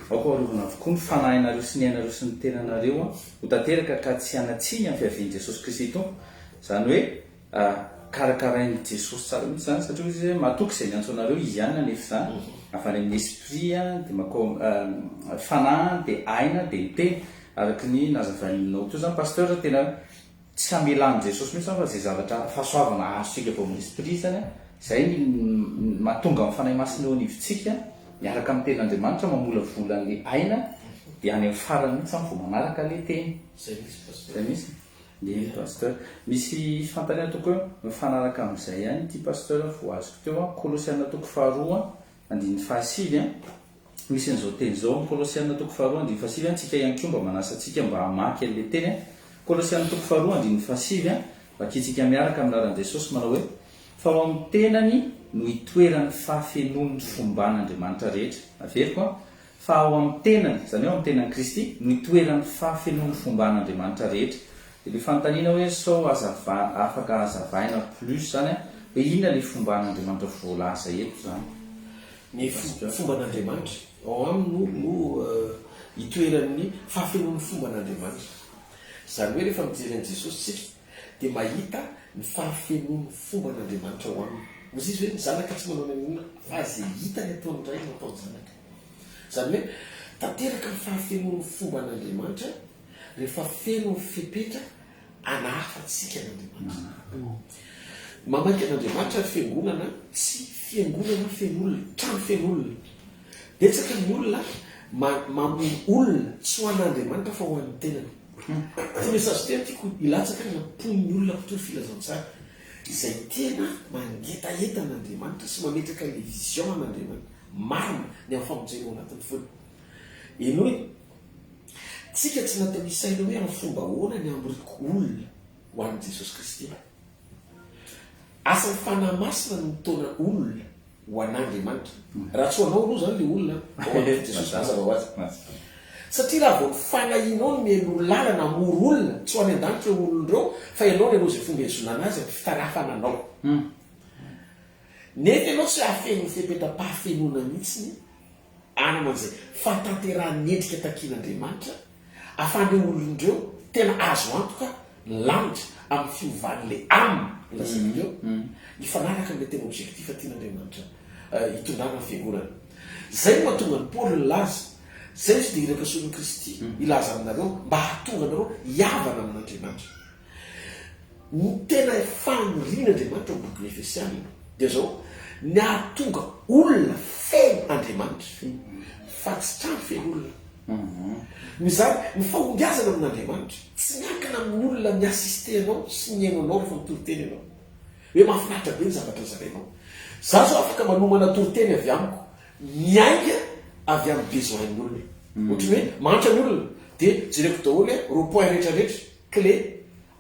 aoka ho arovana avokoa ny fanahinareo sy ny ainareo sy ny tenanareo ho tanteraka ka tsy hanan-tsiny amin'ny fiavian'i Jesosy Kristy Tompo. Izany hoe Karakarain'i Jesosy tsara mihitsy izany satria hoy izy hoe matoky izay niantso anareo izy ihany nanefa izany, avy any amin'ny esprit dia mankao fanahy dia aina dia ny teny, araka ny nazavainao teo izany Pasteur tena tsy hamelan'i Jesosy mihitsy izany fa izay zavatra fahasoavana azontsika avy ao amin'ny esprit izany izay ny mahatonga ny Fanahy Masina eo anivontsika miaraka amin'ny tenin'Andriamanitra mamolavola ny aina dia any amin'ny farany mihitsy izany vao manaraka ilay teny. Izay mihitsy Pasteur. Izay mihitsy. Eny Pasteur. Misy fanontaniana toko hoe mifanaraka amin'izay ihany ity Pasteur vao azoko teo an, Kolosiana toko faharoa andininy fahasivy an, misy an'izao teny izao amin'ny Kolosiana toko faharoa andininy fahasivy an, tsika ihany koa mba manasa antsika mba hamaky an'ilay teny an, Kolosiana toko faharoa andininy fahasivy an, vakintsika miaraka amin'ny anaran'i Jesosy manao hoe, Fa ao amin'ny tenany no itoeran'ny fahafenoan'ny fomban'Andriamanitra rehetra. Averiko an, Fa ao amin'ny tenany, izany hoe ao amin'ny tenan'i Kristy, no itoeran'ny fahafenoan'ny fomban'Andriamanitra rehetra. Dia ilay fanontaniana hoe sao hazava, afaka hazavaina plus izany an, hoe inona ilay fomban'Andriamanitra voalaza eto izany? Ny fomban'Andriamanitra, ao aminy no no itoeran'ny fahafenoan'ny fomban'Andriamanitra. Izany hoe rehefa mijery an'i Jesosy isika dia mahita ny fahafenoan'ny fomban'Andriamanitra ao aminy. Hoy izy hoe ny Zanaka tsy manao na inona fa izay hitany ataon'ny Ray no ataon'ny Zanaka. Izany hoe tanteraka ny fahafenoan'ny fomban'Andriamanitra rehefa feno ny fepetra anahafantsika an'Andriamanitra. Mamaky an'Andriamanitra ny fiangonana, tsy fiangonana feno olona, trano feno olona. Betsaka ny olona mamono olona tsy ho an'Andriamanitra fa ho an'ny tenany. Ity message ity tiako hilatsaka any am-pon'ny olona mpitory filazantsara izay tena mangetaheta an'Andriamanitra sy mametraka ilay vision an'Andriamanitra. Marina ny amin'ny famonjena ao anatin'ny fony. Henoy, tsika tsy natao hisaina hoe amin'ny fomba ahoana ny hamoriko olona ho an'i Jesosy Kristy. Asan'ny Fanahy Masina no mitaona olona ho an'Andriamanitra. Raha tsy ho anao aloha izany ilay olona, vao handoto Jesosy mazava ho azy. Satria raha vao ny fanahianao no mialoha lalana hamory olona, tsy ho any an-danitra ireo olona ireo, fa ianao no hanao izay fomba hihazonana azy amin'ny fitarafana anao. Nefa ianao tsy hahafeno ny fepetram-pahafenoana mihitsy hanana an'izay fahatanterahan'ny endrika takian'Andriamanitra, ahafahan'ireo olona ireo tena azo antoka ny lanitra amin'ny fiovan'ilay âme nolazaiko teo, hifanaraka amin'ilay tena objectif tian'Andriamanitra hitondrana ny Fiangonana. Izay no mahatonga an'i Paoly nilaza, Izay izy dia iraka solon'i Kristy hilaza aminareo mba hahatonga anareo hihavana amin'Andriamanitra. Ny tena fanirian'Andriamanitra ao amin'ny bokin'ny Efesiana dia izao, ny hahatonga olona feno Andriamanitra, fa tsy trano feno olona. Noho izany, ny fahombiazana amin'Andriamanitra tsy miankina amin'ny olona mi-assister anao sy mihaino anao rehefa mitory teny ianao. Hoe mahafinaritra be ny zavatra zarainao. Za zao afaka manomana toriteny avy amiko, miainga avy amin'ny besoin-ny olona. Ohatran'ny hoe mahantra ny olona, dia jereko daholo hoe ireo points rehetra rehetra. Clé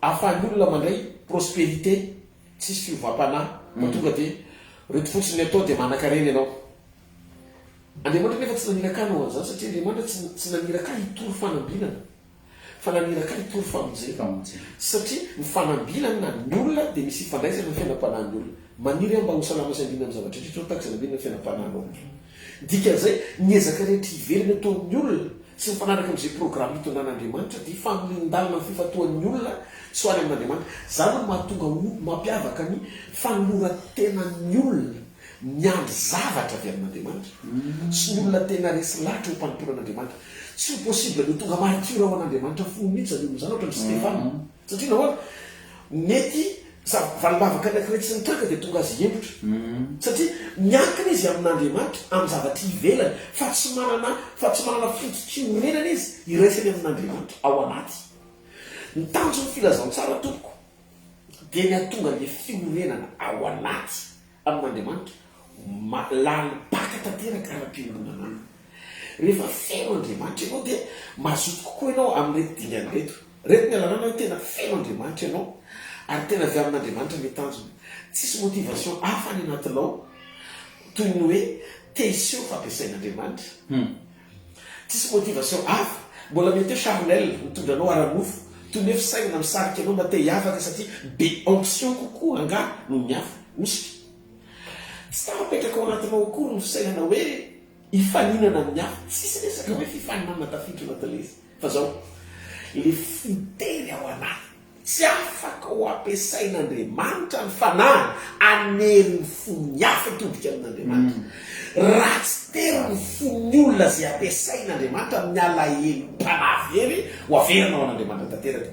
ahafahan'ny olona mandray prospérité tsisy fiovam-panahy fa tonga dia reto fotsiny ny atao dia manankarena ianao. Andriamanitra nefa tsy naniraka ahy hanao an'izany satria Andriamanitra tsy tsy naniraka ahy hitory fanambinana fa naniraka ahy hitory famonjena satria ny fanambinana ny olona dia misy ifandraisany amin'ny fiainam-panahin'ny olona. Maniry aho mba ho salama sy hambinina amin'ny zavatra rehetra ianao tahaka izay nambinina ny fiainam-panahinao. Dikan'izay, ny ezaka rehetra ivelany ataon'ny olona sy mifanaraka amin'izay programa itondran'Andriamanitra dia familian-dalana ny fifantohan'ny olona tsy ho any amin'Andriamanitra. Izany no mahatonga ho mampiavaka ny fanoloran-tenan'ny olona miandry zavatra avy amin'Andriamanitra sy ny olona tena resy lahatra ho mpanompoana an'Andriamanitra. Tsy ho possible ny ho tonga martiora ho an'Andriamanitra fony mihitsy izany olona izany ohatran'i Stefana. Satria nahoana? Mety valim-bavaka anankiray tsy nitranga dia tonga azy hihemotra. Satria miankina izy amin'Andriamanitra, amin'ny zavatra ivelany, fa tsy manana fa tsy manana foto-piorenana izy iraisany amin'Andriamanitra ao anaty. Ny tanjon'ny filazantsara tompoko dia ny hahatonga an'ilay fiorenana ao anaty amin'Andriamanitra ho lalim-paka tanteraka ara-piombonana aminy. Rehefa feno Andriamanitra ianao dia mazoto kokoa ianao amin'ireto dingana ireto. Ireto ny alalana hoe tena feno Andriamanitra ianao ary tena avy amin'Andriamanitra ilay tanjona. Tsisy motivation hafa any anatinao toy ny hoe te hiseho fa ampiasain'Andriamanitra. Tsisy motivation hafa, mbola mety hoe charnel mitondra anao ara-nofo, toy ny hoe fisainana misarika anao mba te hiavaka satria be onction kokoa angaha noho ny hafa. Osika. Tsy tafapetraka ao anatinao akory ny fisainana hoe hifaninana amin'ny hafa. Tsisy resaka hoe fifaninanana tafiditra anatin'ilay izy. Fa zao, ilay fo tery ao anaty, tsy afaka ho ampiasain'Andriamanitra ny fanahiny hanery ny fon'ny hafa hitodika amin'Andriamanitra. Raha tsy tery ny fon'ny olona izay ampiasain'Andriamanitra amin'ny alahelom-panahy very, ho averina ho an'Andriamanitra tanteraka.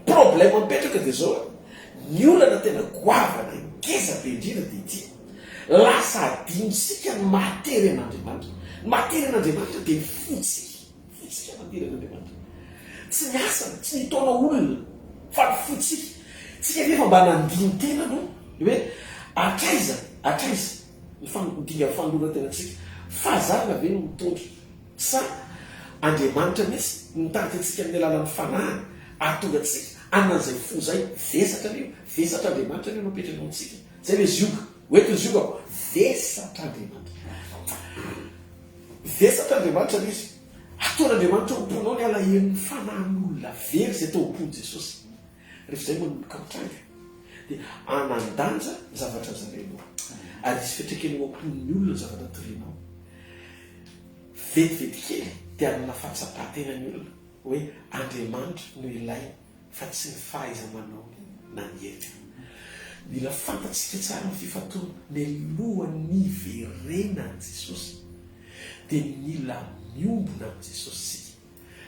Problème mipetraka dia zao, ny olana tena goavana, ngeza be indrindra dia ity, lasa adinontsika ny maha-tery an'Andriamanitra. Ny maha-tery an'Andriamanitra dia ny fontsika. Fontsika mandiry an'Andriamanitra. Tsy ny asany, tsy ny hitaona olona, fa ny fontsika. Tsika ve efa mba nandini-tena aloha ny hoe hatraiza, hatraiza ny fan, ny dingan'ny fanoloran-tenantsika? Fahazarana ve no mitondra sa Andriamanitra mihitsy no mitarika antsika amin'ny alalan'ny Fanahiny hahatonga antsika hanana an'izay fo izay? Vesatra anie io, vesatr'Andriamanitra anie no apetrany ao amintsika. Izay ilay zioga. Hoento ny ziogako. Vesatr'Andriamanitra. Vesatra Andriamanitra ilay izy. Ataon'Andriamanitra ao am-ponao ny alahelon'ny fanahin'olona very izay tao am-pon'i Jesosy. Rehefa izay manomboka mitranga, dia hanan-danja ny zavatra zarainao. Ary hisy fiantraikany ao am-pon'ny olona ny zavatra torianao. Vetivety kely dia hanana fahatsapan-tena ny olona hoe Andriamanitra no ilainy fa tsy ny fahaiza-manaony na ny heriny. Mila fantatsika tsara ny fifantohana mialohan'ny hiverenan'i Jesosy dia mila miombona amin'i Jesosy isika.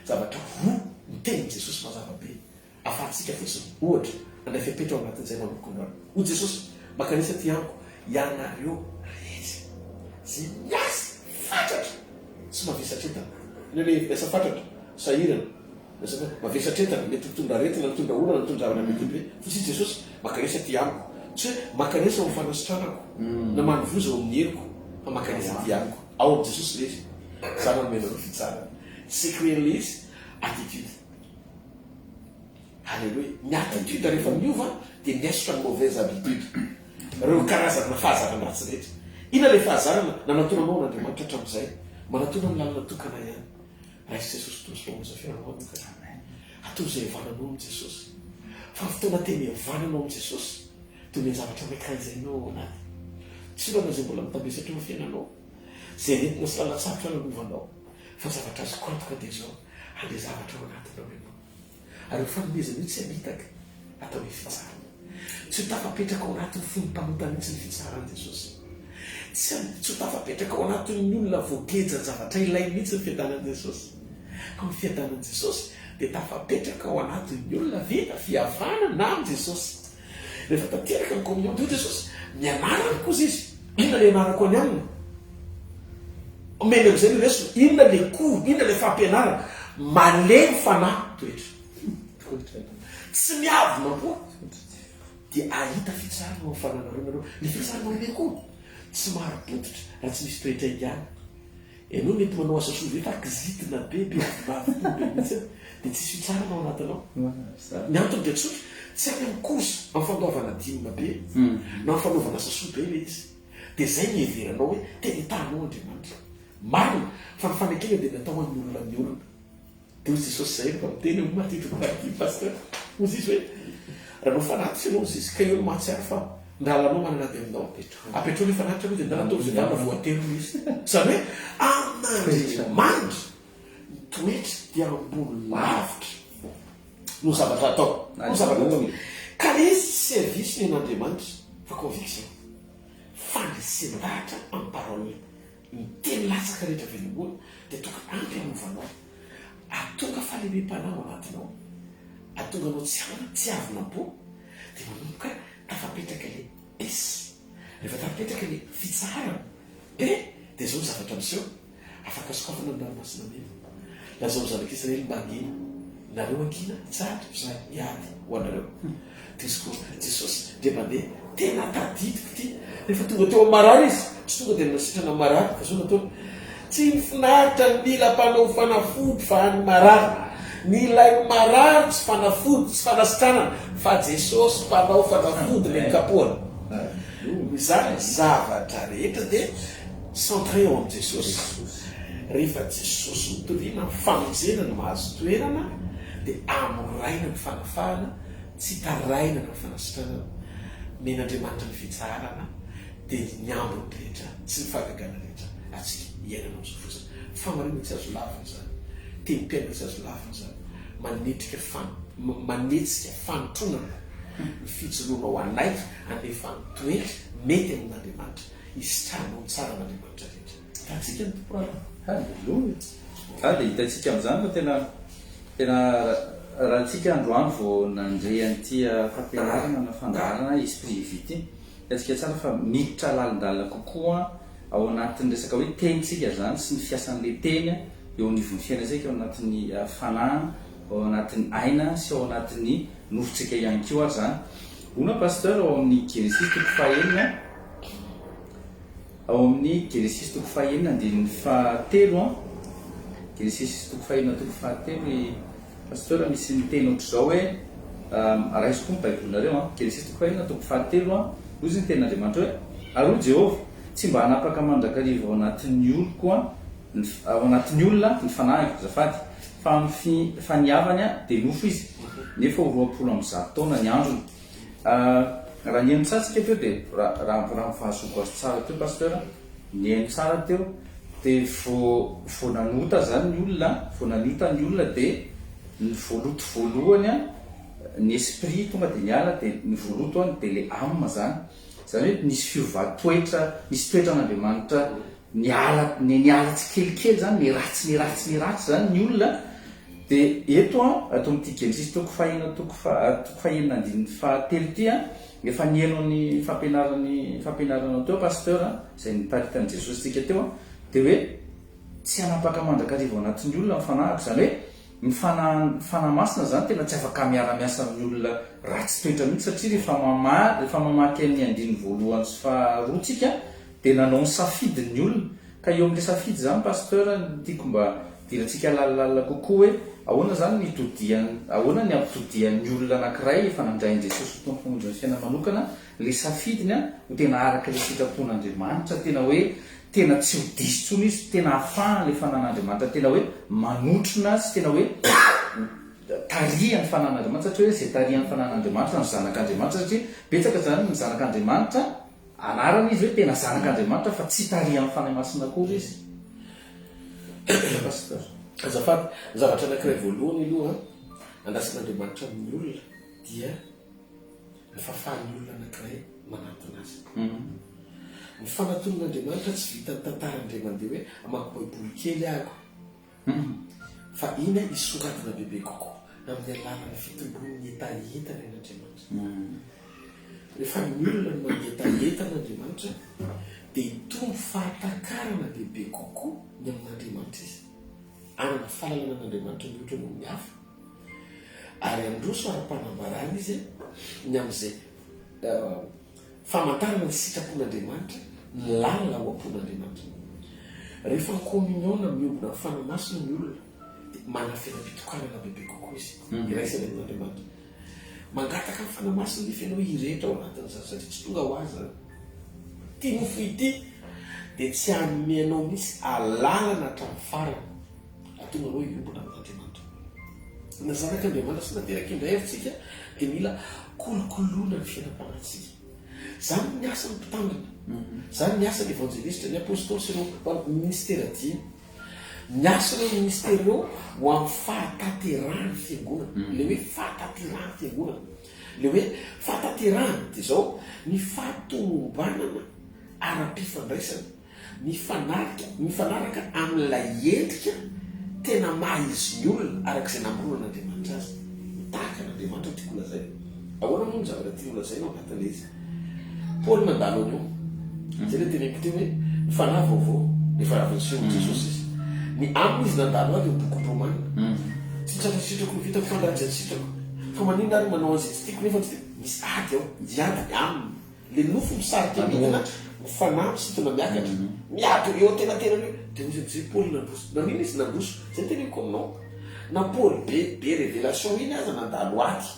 Zavatra roa ny tenin'i Jesosy mazava be ahafahantsika fotsiny ohatra handray fepetra ao anatin'izay manomboka androany. Hoy Jesosy, Mankanesa aty amiko ianareo rehetra izay miasa fatratra sy mavesatra entana. Inona ilay miasa fatratra? Sahirana. Lasa hoe mavesatra entana, mety mitondra aretina, mitondra olana, mitondra zavatra be dia be. Fa tsy Jesosy, mankanesa aty amiko. Tsy hoe mankanesa ao amin'ny fanasitranako, na manovoza ao amin'ny heriko, fa mankanesa aty amiko. Ao amin'i Jesosy ilay izy. Za manome anareo fitsarana. Secret-n'ilay izy, attitude. Alléluia. Ny attitude rehefa miova dia miaisotra ny mauvaise habitude. Ireo karazana fahazarana ratsy rehetra. Inona ilay fahazarana nanatonanao an'Andriamanitra hatramin'izay? Manatona amin'ny lalana tokana ihany. Raiso Jesosy Tompo sy Mpamonjy ny fiainanao manokana. Ataovy izay hihavananao amin'i Jesosy. Fa ny fotoana tena hihavananao amin'i Jesosy dia omeny zavatra anankiray izay ianao ao anaty. Tsy olana izay mbola mitambesatra eo amin'ny fiainanao, izay aretina sy lalan-tsarotra lalovanao, fa ny zavatra azoko antoka dia izao, handre zavatra ao anatinao ianao. Ary io fanomezana io tsy hamitaka, atao hoe fitsarana. Tsy ho tafapetraka ao anatin'ny fon'ny mpanota mihitsy ny fitsaran'i Jesosy. Tsy tsy ho tafapetraka ao anatin'ny olona voagejan-javatra ilainy mihitsy ny fiadanan'i Jesosy. Fa ny fiadanan'i Jesosy dia tafapetraka ao anatin'ny olona vita fihavanana amin'i Jesosy. Rehefa tanteraka ny communion dia hoy Jesosy, mianara amiko hozy izy. Inona ilay ianarako any aminy? Omeny amin'izay ny lesona. Inona ilay cours? Inona ilay fampianarana? Malemy fanahy toetra. Tsy miavona koa dia ahita fitsarana ao amin'ny fananareo nareo. Ny fitsarana omeko tsy marim-pototra raha tsy misy toetra ihany. Ianao mety manao asa soa be fa kizitina be, be avonavona be mihitsy an, dia tsisy fitsarana ao anatinao. Ny antony dia tsotra, tsy any amin'ny course, amin'ny fandoavana dime be, na amin'ny fanaovana asa soa be ilay izy. Dia izay no iheveranao hoe tena hitahanao Andriamanitra. Marina fa ny fanekena dia natao ho an'ny olona miorina. Dia hoy Jesosy izay rehefa miteny eo Matio toko fahadimy Pasteur. Hoy izy hoe, raha hanao fanatitra ianao hoy izy ka eo no mahatsiaro fa ny rahalanao manana ady aminao, apetrao ilay fanatitra aloha dia ndana ataovy izay vanona voatery hoy izy. Izany hoe amin'Andriamanitra ny toetra dia ambony lavitra noho ny zavatra atao. Noho ny zavatra atao. Ka ilay izy tsy service ny an'Andriamanitra fa conviction. Fandresen-dahatra amin'ny parole. Ny teny latsaka rehetra avy eny ambony dia tokony ampy hanovanao, hahatonga fahalemem-panahy ao anatinao, hahatonga anao tsy hana, tsy hiavona-po, dia manomboka tafapetraka ilay paix. Rehefa tafapetraka ilay fitsaharana, paix, dia izao ny zavatra miseho, afaka sokafana ny ranomasina mena. Lazao amin'ny zanak'Israely mba hangina. Nareo hangina, hitsahatra, fa za hiady ho anareo. Dia izy koa, Jesosy, dia mandeha. Tena tadidiko ity. Rehefa tonga teo amin'ny marary izy, tsy tonga dia nasitrana ny marary, fa izao no nataony, Tsy ny finaritra ny mila mpanao fanafody fa ny marary. Ny ilain'ny marary tsy fanafody, tsy fanasitranana, fa Jesosy mpanao fanafody ilay nikapohana. Izany zavatra rehetra dia centré ao amin'i Jesosy. Rehefa Jesosy no toriana, ny famonjena no mahazo toerana, dia amoraina ny fanafahana, tsy tarainana ny fanasitranana. Omen'Andriamanitra ny fitsaharana, dia ny ambiny rehetra sy ny fahagagana rehetra antsika iainana amin'izao fotsiny. Fahamarinana tsy azo lavina izany. Tenim-piainana tsy azo lavina izany. Manetrika fan, manetsika fanotronana ny fijoroanao hanaiky hanefa ny toetra mety amin'Andriamanitra, hisitrahanao ny tsaran'Andriamanitra rehetra. Hitantsika ny Tompo rahalahy. Haleloia! Ah dia hitantsika amin'izany fa tena tena raha antsika androany vao nandre an'ity fampianarana na fandaharana Esprit et Vie ity, hitantsika tsara fa miditra lalindalina kokoa ao anatin'ny resaka hoe teny tsika izany sy ny fiasan'ilay teny eo anivon'ny fiainantsika, ao anatin'ny fanahy, ao anatin'ny aina sy ao anatin'ny nofontsika ihany koa ary izany. Hono aho Pasteur ao amin'ny Genesisy toko fahenina, Ao amin'ny Genesisy toko fahenina andininy fahatelo an, Genesisy toko fahenina toko fahatelo i Pasteur misy miteny ohatr'izao hoe, raiso koa ny baibolinareo an, Genesisy toko fahenina toko fahatelo an, hoy izy ny tenin'Andriamanitra hoe, ary hoy Jehovah, tsy mba hanapaka mandrakariva ao anatin'ny oloko an, ny, ao anatin'ny olona ny fanahiko, azafady, fa amin'ny fi, faniavany an, dia nofo izy, nefa ho 120 taona ny androny. Raha nihaino tsara tsika teo dia raha raha ny fahazoako azy tsara teo Pasteur, nihaino tsara teo dia vao vao nanota zany ny olona, vao nanota ny olona dia ny voaloto voalohany an, ny esprit tonga dia niala dia ny voaloto an dia le âme zany, zany hoe nisy fiovan-toetra, nisy toetran'Andriamanitra Niala niala tsikelikely zany, niratsy niratsy niratsy zany ny olona, de eto an, ato amin'ity Genesisy toko fahenina toko faha toko fahenina andininy fahatelo ity an, efa nihaino ny fampianaran'ny fampianaranao teo Pasteur an, izay nitaritan'i Jesosy antsika teo an, de hoe tsy hanapaka mandrakariva ao anatin'ny olona ny fanahiko, izany hoe ny fanahy fanahy masina zany tena tsy afaka miara-miasa amin'ny olona ratsy toetra mihitsy satria rehefa mama rehefa mamaky an'ny andininy voalohany sy faharoa tsika Dia nanao ny safidy ny olona. Ka eo amin'ilay safidy izany Pasteur no tiako mba hidirantsika lalindalina kokoa hoe. Ahoana izany ny hitodian, ahoana ny hampitodian'ny olona anankiray efa nandray an'i Jesosy ho Tompo Mpamonjy ny fiainany manokana ilay safidiny ho tena araka ilay sitrapon'Andriamanitra, tena hoe tena tsy ho diso intsony izy, tena hahafahany ilay fanan'Andriamanitra tena hoe manotrona sy tena hoe tarihan'ny fanan'Andriamanitra satria hoe izay tarihan'ny fanan'Andriamanitra no zanak'Andriamanitra satria betsaka izany ny zanak'Andriamanitra anarana izy hoe tena zanak'Andriamanitra fa tsy tarihan'ny Fanahy Masina akory izy. Pasteur. Azafady, ny zavatra anankiray voalohany aloha andrasan'Andriamanitra amin'ny olona dia ny fahafahan'ny olona anankiray manatona Azy. Ny fanatonan'Andriamanitra tsy vitan'ny tantara indray mandeha hoe hamaky baiboly kely aho fa iny hisongadina bebe kokoa amin'ny alalan'ny fitomboan'ny hetahetany an'Andriamanitra. Rehefa ny olona no mangetaheta an'Andriamanitra dia hitombo fahatakarana bebe kokoa ny amin'Andriamanitra izy. Hanana fahalalana an'Andriamanitra mihoatra noho ny hafa. Ary handroso ara-panambarana izy ny amin'izay famantarana ny sitrapon'Andriamanitra, ny lalina ao am-pon'Andriamanitra. Rehefa en communion na miombona amin'ny Fanahy Masina ny olona dia manana fiainam-pitokanana bebe kokoa izy, iraisany amin'Andriamanitra. Mangataka ny Fanahy Masina nefa ianao hirehitra ao anatin'izany satria tsy tonga ho azy izany. Ity nofo ity dia tsy hanome anao mihitsy alalana hatramin'ny farany hahatonga anao hiombona amin'Andriamanitra. Na zanak'Andriamanitra sy nateraka indray ary tsika dia mila kolokoloina ny fiainam-panahintsika. Izany ny asan'ny mpitandrina, izany ny asan'ny evanjelistra, ny apostoly sy ireo ministera dimy. Miasa ireo ministera ireo ho amin'ny fahatanterahan'ny fiangonana. Ilay hoe fahatanterahan'ny fiangonana. Ilay hoe fahatanterahana dia izao, ny fahatomombanana ara-pifandraisana mifanarika mifanaraka amin'ilay endrika tena maha izy ny olona araka izay namoronan'Andriamanitra azy. Mitahaka an'Andriamanitra no tiako holazaina. Ahoana moa ny zavatra tiany holazaina ao anatin'ilay izy? Paoly nandalo an'io. Izay ilay teneniko teo hoe ny fanahy vaovao rehefa avy niseho amin'i Jesosy izy. Ny aminy izy nandalo ahy dia ho bokin'ny Romana. Tsy ny tsara sitrako no vitako fa ny ratsy izay tsy sitrako. Fa maninona ary manao an'izay tsy tiako nefa tsy tiako. Misy ady ao, miady ny aminy. Ilay nofo misarika midina, ny fanahy misintona miakatra. Miady eo antenatenany eo. Dia hoy izy amin'izay Paoly nandroso. Naninona izy nandroso? Izay no teneniko aminao. Na Paoly be be révélation iny aza nandalo ady.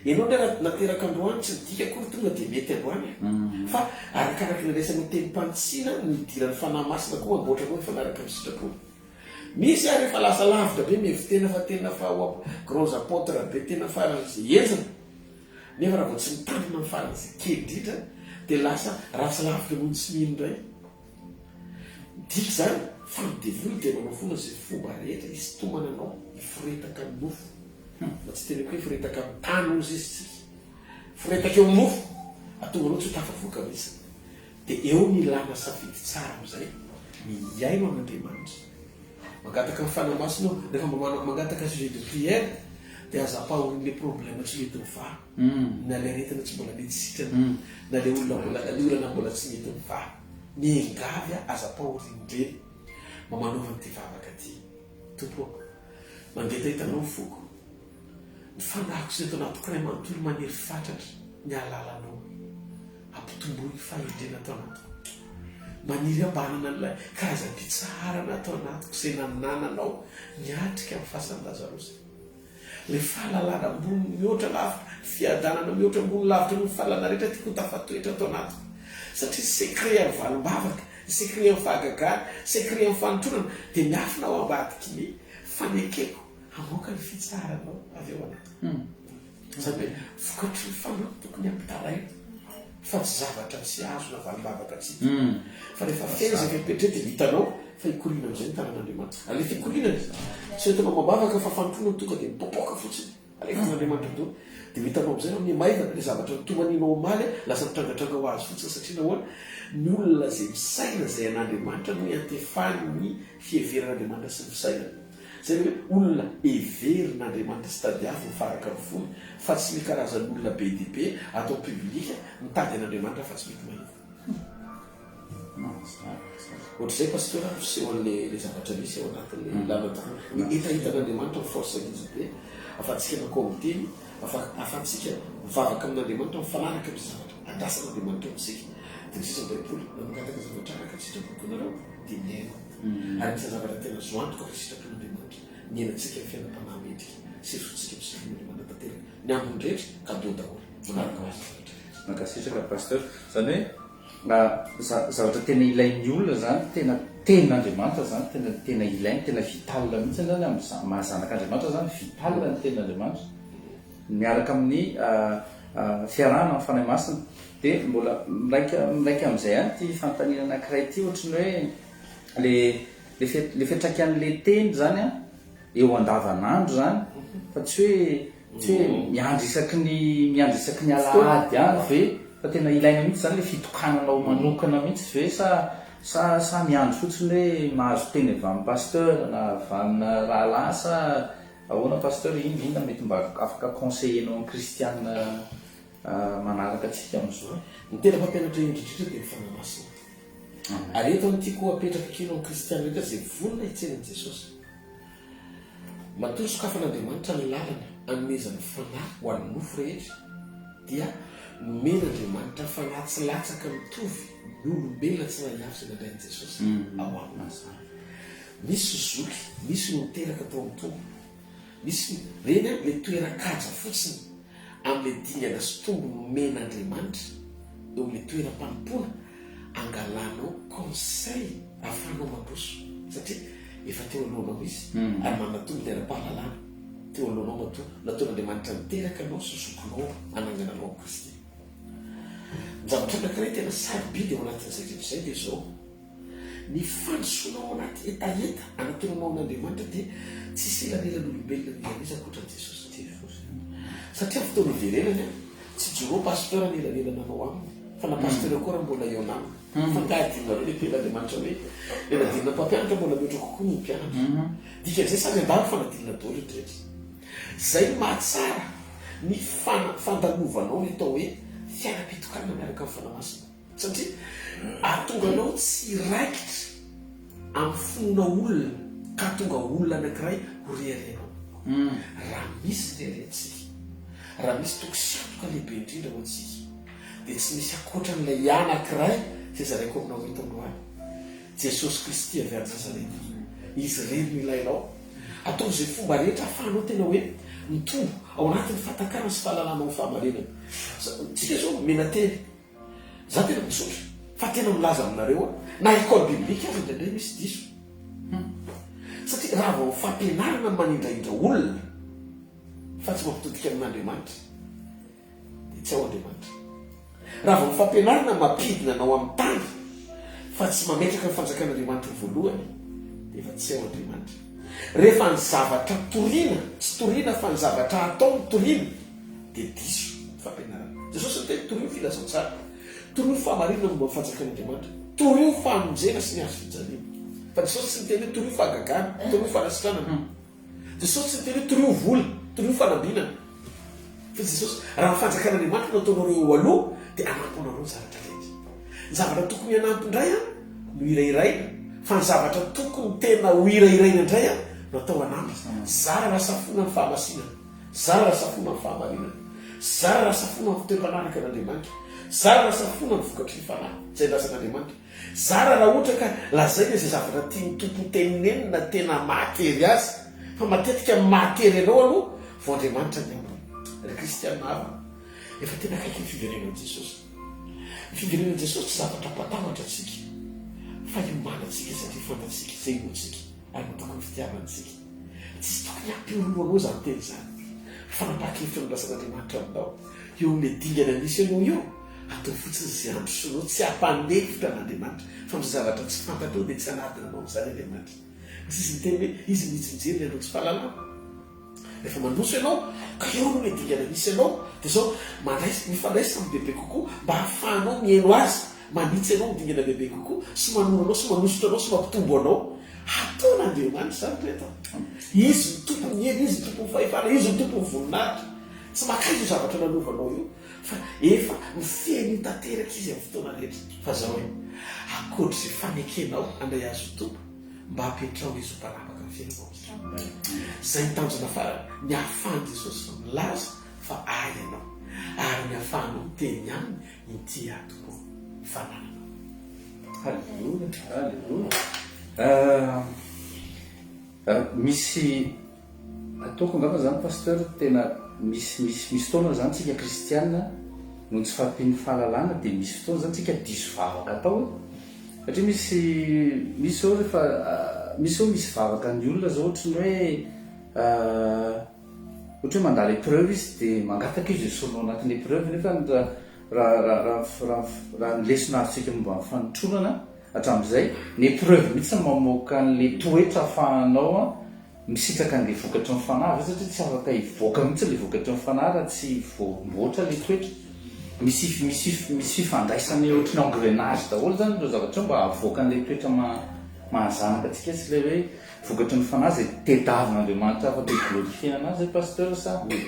Ianao indray raha nateraka androany tsy midika akory tonga dia mety androany e! Fa arakaraky ny andraisanao tenim-panitsiana no idiran'ny Fanahy Masina koa mamboatra anao hifanaraka amin'ny sitrapony. Misy ary efa lasa lavitra be mihevi-tena fa tena fa ho grands apôtres be tena faran'izay henjana nefa raha vao tsy mitandrina amin'ny faran'izay kely indrindra dia lasa ratsy lavitra noho ny tsy mino indray. Midika izany fa ny devoly dia manao foana izay fomba rehetra hisintomana anao hiforetaka ny nofo. Mba tsy teneniko hoe hiforetaka amin'ny tany hozy izy tsika. Hiforetaka eo amin'ny nofo, hahatonga anao tsy ho tafavoaka mihitsy. Dia eo ny ilana safidy tsara amin'izay, ny hihaino an'Andriamanitra. Mangataka ny Fanahy Masina eo, rehefa mba manao mangataka sujet de prière dia aza ampahorian'ilay problème tsy mety mivaha, na ilay aretina tsy mbola mety sitrana, na ilay olona mbola, ilay olana mbola tsy mety mivaha. Miangavy aho aza ampahorian'ireny, mba manaova an'ity vavaka ity. Tompo ô, mangetaheta Anao ny foko. Ny fanahiko sy ny eto anatiko iray manontolo maniry fatratra ny hahalala Anao. Ampitomboy ny fahendrena ato anatiko. Maniry aho mba hanana an'ilay karazam-pitsaharana ato anatiko izay nanananao niatrika ny fasan'i Lazarosy. Ilay fahalalana ambony mihoatra lavitra, fiadanana mihoatra ambony lavitra noho ny fahalalana rehetra tiako ho tafatoetra ato anatiko. Satria secret an'ny valim-bavaka, ny secret an'ny fahagagana, secret an'ny fanotronana dia miafina ao ambadiky ny fanekeko hamoaka ny fitsaharanao avy ao anatiko. Izany hoe vokatry ny fanahy tokony hampitaraina fa tsy zavatra tsy azo na valim-bavaka tsy hita. Fa rehefa feno izay fepetra dia hitanao fa hikoriana amin'izay ny tanan'Andriamanitra. Ary ilay fikorinana, tsy entinao amam-bavaka fa fanompoana no tonga dia mipoapoaka fotsiny. Alefan'Andriamanitra daholo. Dia ho hitanao amin'izay raha mihamaivana ilay zavatra nitomanianao omaly lasa mitrangatranga ho azy fotsiny satria nahoana? Ny olona izay misaina izay an'Andriamanitra no iantefan'ny fiheveran'Andriamanitra sy ny fisainany. Izay ilay hoe olona heverin'Andriamanitra sy tadiaviny mifanaraka amin'ny fony fa tsy ny karazan'olona be dia be ato en public mitady an'Andriamanitra fa tsy mety mahita. Ohatr'izay Pasteur no fisehon'le le zavatra misy ao anatin'le lalana tokoa. Ny hetahetan'Andriamanitra ny force ngeza be afahantsika mankao amin'ny teny, afahantsika mivavaka amin'Andriamanitra mifanaraka amin'ny zavatra andrasan'Andriamanitra amintsika. Dia hoy sisa ny Baiboly, raha mangataka zavatra araka ny sitrapoko ianareo dia mihaino. Ary anisan'ny zavatra tena azo antoka fa sitrapon'Andriamanitra. Niainantsika ny fiainam-panahy mendrika sy hesointsika amin'ny sitrapon'Andriamanitra tanteraka. Ny ambiny rehetra, cadeau daholo. Manaraka ho azy ny zavatra rehetra. Mankasitraka Pasteur. Izany hoe zavatra tena ilain'ny olona izany, tena tenin'Andriamanitra izany, tena tena ilainy, tena vital mihitsy izany amin'ny maha zanak'Andriamanitra izany, vital ny tenin'Andriamanitra miaraka amin'ny fiarahana amin'ny Fanahy Masina. Dia mbola miraika miraika amin'izay ihany ity fanontaniana anankiray ity, ohatry ny hoe le Le le fiantraikan'le teny zany an, eo andavanandro zany fa tsy hoe tsy hoe miandry isaky ny miandry isaky ny alahady ihany ve fa tena ilaina mihitsy zany le fitokananao manokana mihitsy ve sa sa sa miandry fotsiny hoe mahazo teny avy amin'ny pasteur na avy amina rahalahy sa ahoana pasteur inona inona mety mba afaka conseiller-nao ny kristiana manaraka antsika amin'izao? Ny tena mpampianatra indrindra indrindra dia ny Fanahy Masina. Ary eto no tiako hapetraka kely ho an'ny kristiana rehetra izay vonona hitsena an'i Jesosy. Matoa sokafan'Andriamanitra ny lalana hanomezany fanahy ho an'ny nofo rehetra dia nomen'Andriamanitra fanahy tsy latsaka mitovy ny olombelona tsirairay avy izay nandray an'i Jesosy ao aminy. Misy zoky, misy no niteraka tao amin'ny Tompo. Misy ireny an, ilay toeran-kaja fotsiny amin'ilay dingana sy tombony nomen'Andriamanitra eo amin'ilay toeram-panompoana angalanao conseil ahafahanao mandroso satria efa teo alohanao izy ary manana tombony ara-pahalalana teo alohanao matoa nataon'Andriamanitra niteraka anao sy zokinao hanangana anao amin'i Kristy. Ny zavatra anankiray tena sarobidy ao anatin'izay rehetra izay dia izao, Ny fandrosoana ao anaty hetaheta anatonanao an'Andriamanitra dia tsisy elanelan'olombelona n'iza n'iza ankoatra an'i Jesosy. Satria amin'ny fotoana iverenany an, tsy Joro pasteur ny elanelana anao aminy, fa na pasteur koa raha mbola eo naminy. Fa angaha adinonareo ilay tenin'Andriamanitra hoe ilay nadinina mpampianatra mbola mihoatra kokoa noho ny mpianatra. Dikan'izay samy handalo fanadinana daholo ny rehetra. Izay no mahatsara ny fandalovanao ny atao hoe fiainam-pitokanana miaraka amin'ny Fanahy Masina. Satria ahatonga anao tsy hiraikitra amin'ny finoana olona ka hahatonga olona anankiray ho reharehanao. Raha misy reharehantsika, raha misy toky sy antoka lehibe indrindra ho antsika, dia tsy misy ankoatra an'ilay anankiray izay zaraiko aminao eto androany, Jesosy Kristy avy any Nazareta. Izy irery no ilainao. Ataovy izay fomba rehetra ahafahanao tena hoe mitombo ao anatin'ny fahatakarana sy fahalalanao ny fahamarinana. Tsika izao mena teny. Za tena mitsotra fa tena milaza aminareo aho, na école biblique aza indraindray misy diso. Satria raha vao fampianarana no manindrahindra olona fa tsy mampitodika amin'Andriamanitra dia tsy ao Andriamanitra. Raha vao ny fampianarana mampidina anao amin'ny tany fa tsy mametraka ny fanjakan'Andriamanitra ho voalohany dia efa tsy ao Andriamanitra. Rehefa ny zavatra toriana tsy toriana fa ny zavatra atao no toriana dia diso ny fampianarana. Jesosy niteny, Torio ny filazantsara, torio ny fahamarinana momba ny fanjakan'Andriamanitra, torio ny famonjena sy ny hazo fijaliana. Fa Jesosy tsy niteny hoe torio fahagagana, torio fanasitranana. Jesosy tsy niteny hoe torio vola, torio fanambinana. Fa Jesosy, raha ny fanjakan'Andriamanitra no ataonareo eo aloha, dia hanampy anareo ny zavatra rehetra. Ny zavatra tokony hanampy indray an, no hirahiraina, fa ny zavatra tokony tena ho hirahiraina indray an, no atao hanampy. Zara raha safoina ny fahamasinana. Zara raha safoina ny fahamarinana. Zara raha safoina ny toe-panaraka an'Andriamanitra. Zara raha safoina ny vokatry ny Fanahy izay andrasan'Andriamanitra. Zara raha ohatra ka lazaina izay zavatra tian'ny Tompo tenenina tena mahatery azy. Fa matetika ny mahatery anao aloha vao Andriamanitra ny ambiny. Ry kristiana havana, efa tena akaiky ny fiverenan'i Jesosy. Ny fiverenan'i Jesosy tsy zavatra hampatahotra antsika, fa hiomanantsika satria fantatsika izay inoantsika ary matoky ny fitiavany isika. Tsisy tokony hampihorohoro anao izany teny izany. Fanapahan-kevitra nondrasan'Andriamanitra aminao. Eo amin'ilay dingana misy anao io, ataovy fotsiny izay handrosoanao, tsy hampandefitra an'Andriamanitra. Fa misy zavatra tsy fantatrao dia tsy hanadina anao amin'izany Andriamanitra. Misy izy miteny hoe, Izy mihitsy mijery ny andron'ny tsy fahalalana. Rehefa mandroso ianao, ka eo amin'ilay dingana misy anao, dia izao, mandraisa, mifandraisa aminy bebe kokoa mba hahafahanao mihaino Azy, manitsy anao amin'ny dingana bebe kokoa, sy manoro anao, sy manosotra anao, sy mampitombo anao. Hataon'Andriamanitra izany ry reto a! Izy no tompon'ny hery, Izy no tompon'ny fahefana, Izy no tompon'ny voninahitra. Tsy mankaiza io zavatra lalovanao io, fa efa mifehy an'io tanteraka Izy amin'ny fotoana rehetra. Fa izao e, ankoatra izay fanekenao handray Azy ho Tompo, mba apetraho Izy ho mpanapaka ny fiainanao. Izay ny tanjona farany, ny ahafahan'i Jesosy milaza fa ahy ianao, ary ny ahafahanao miteny aminy, Inty aho Tompo, fanananao. Haleloia, haleloia. Misy. Ataoko angamba zany Pasteur tena misy misy misy fotoana zany tsika kristiana noho ny tsy fahampian'ny fahalalana dia misy fotoana zany tsika diso vavaka atao e! Satria misy misy zao rehefa misy zao misy vavaka ny olona zao ohatry ny hoe ohatra hoe mandalo épreuve izy dia mangataka izy esorina ao anatin'ny épreuve nefa raha raha raha raha raha ny lesona azontsika momba ny fanotronana hatramin'izay ny épreuve mihitsy no mamoaka an'ilay toetra ahafahanao Misitraka an'ilay vokatry ny fanahy ve satria tsy afaka hivoaka mihitsy ilay vokatry ny fanahy raha tsy voamboatra ilay toetra. Misy misy misy fifandraisany ohatry ny engrenage daholo izany ireo zavatra ireo mba hahavoaka an'ilay toetra maha mahazanaka antsika sy ilay hoe vokatry ny fanahy izay tediavin'Andriamanitra afaka hi-glorifier anazy ve Pasteur sa? Oui.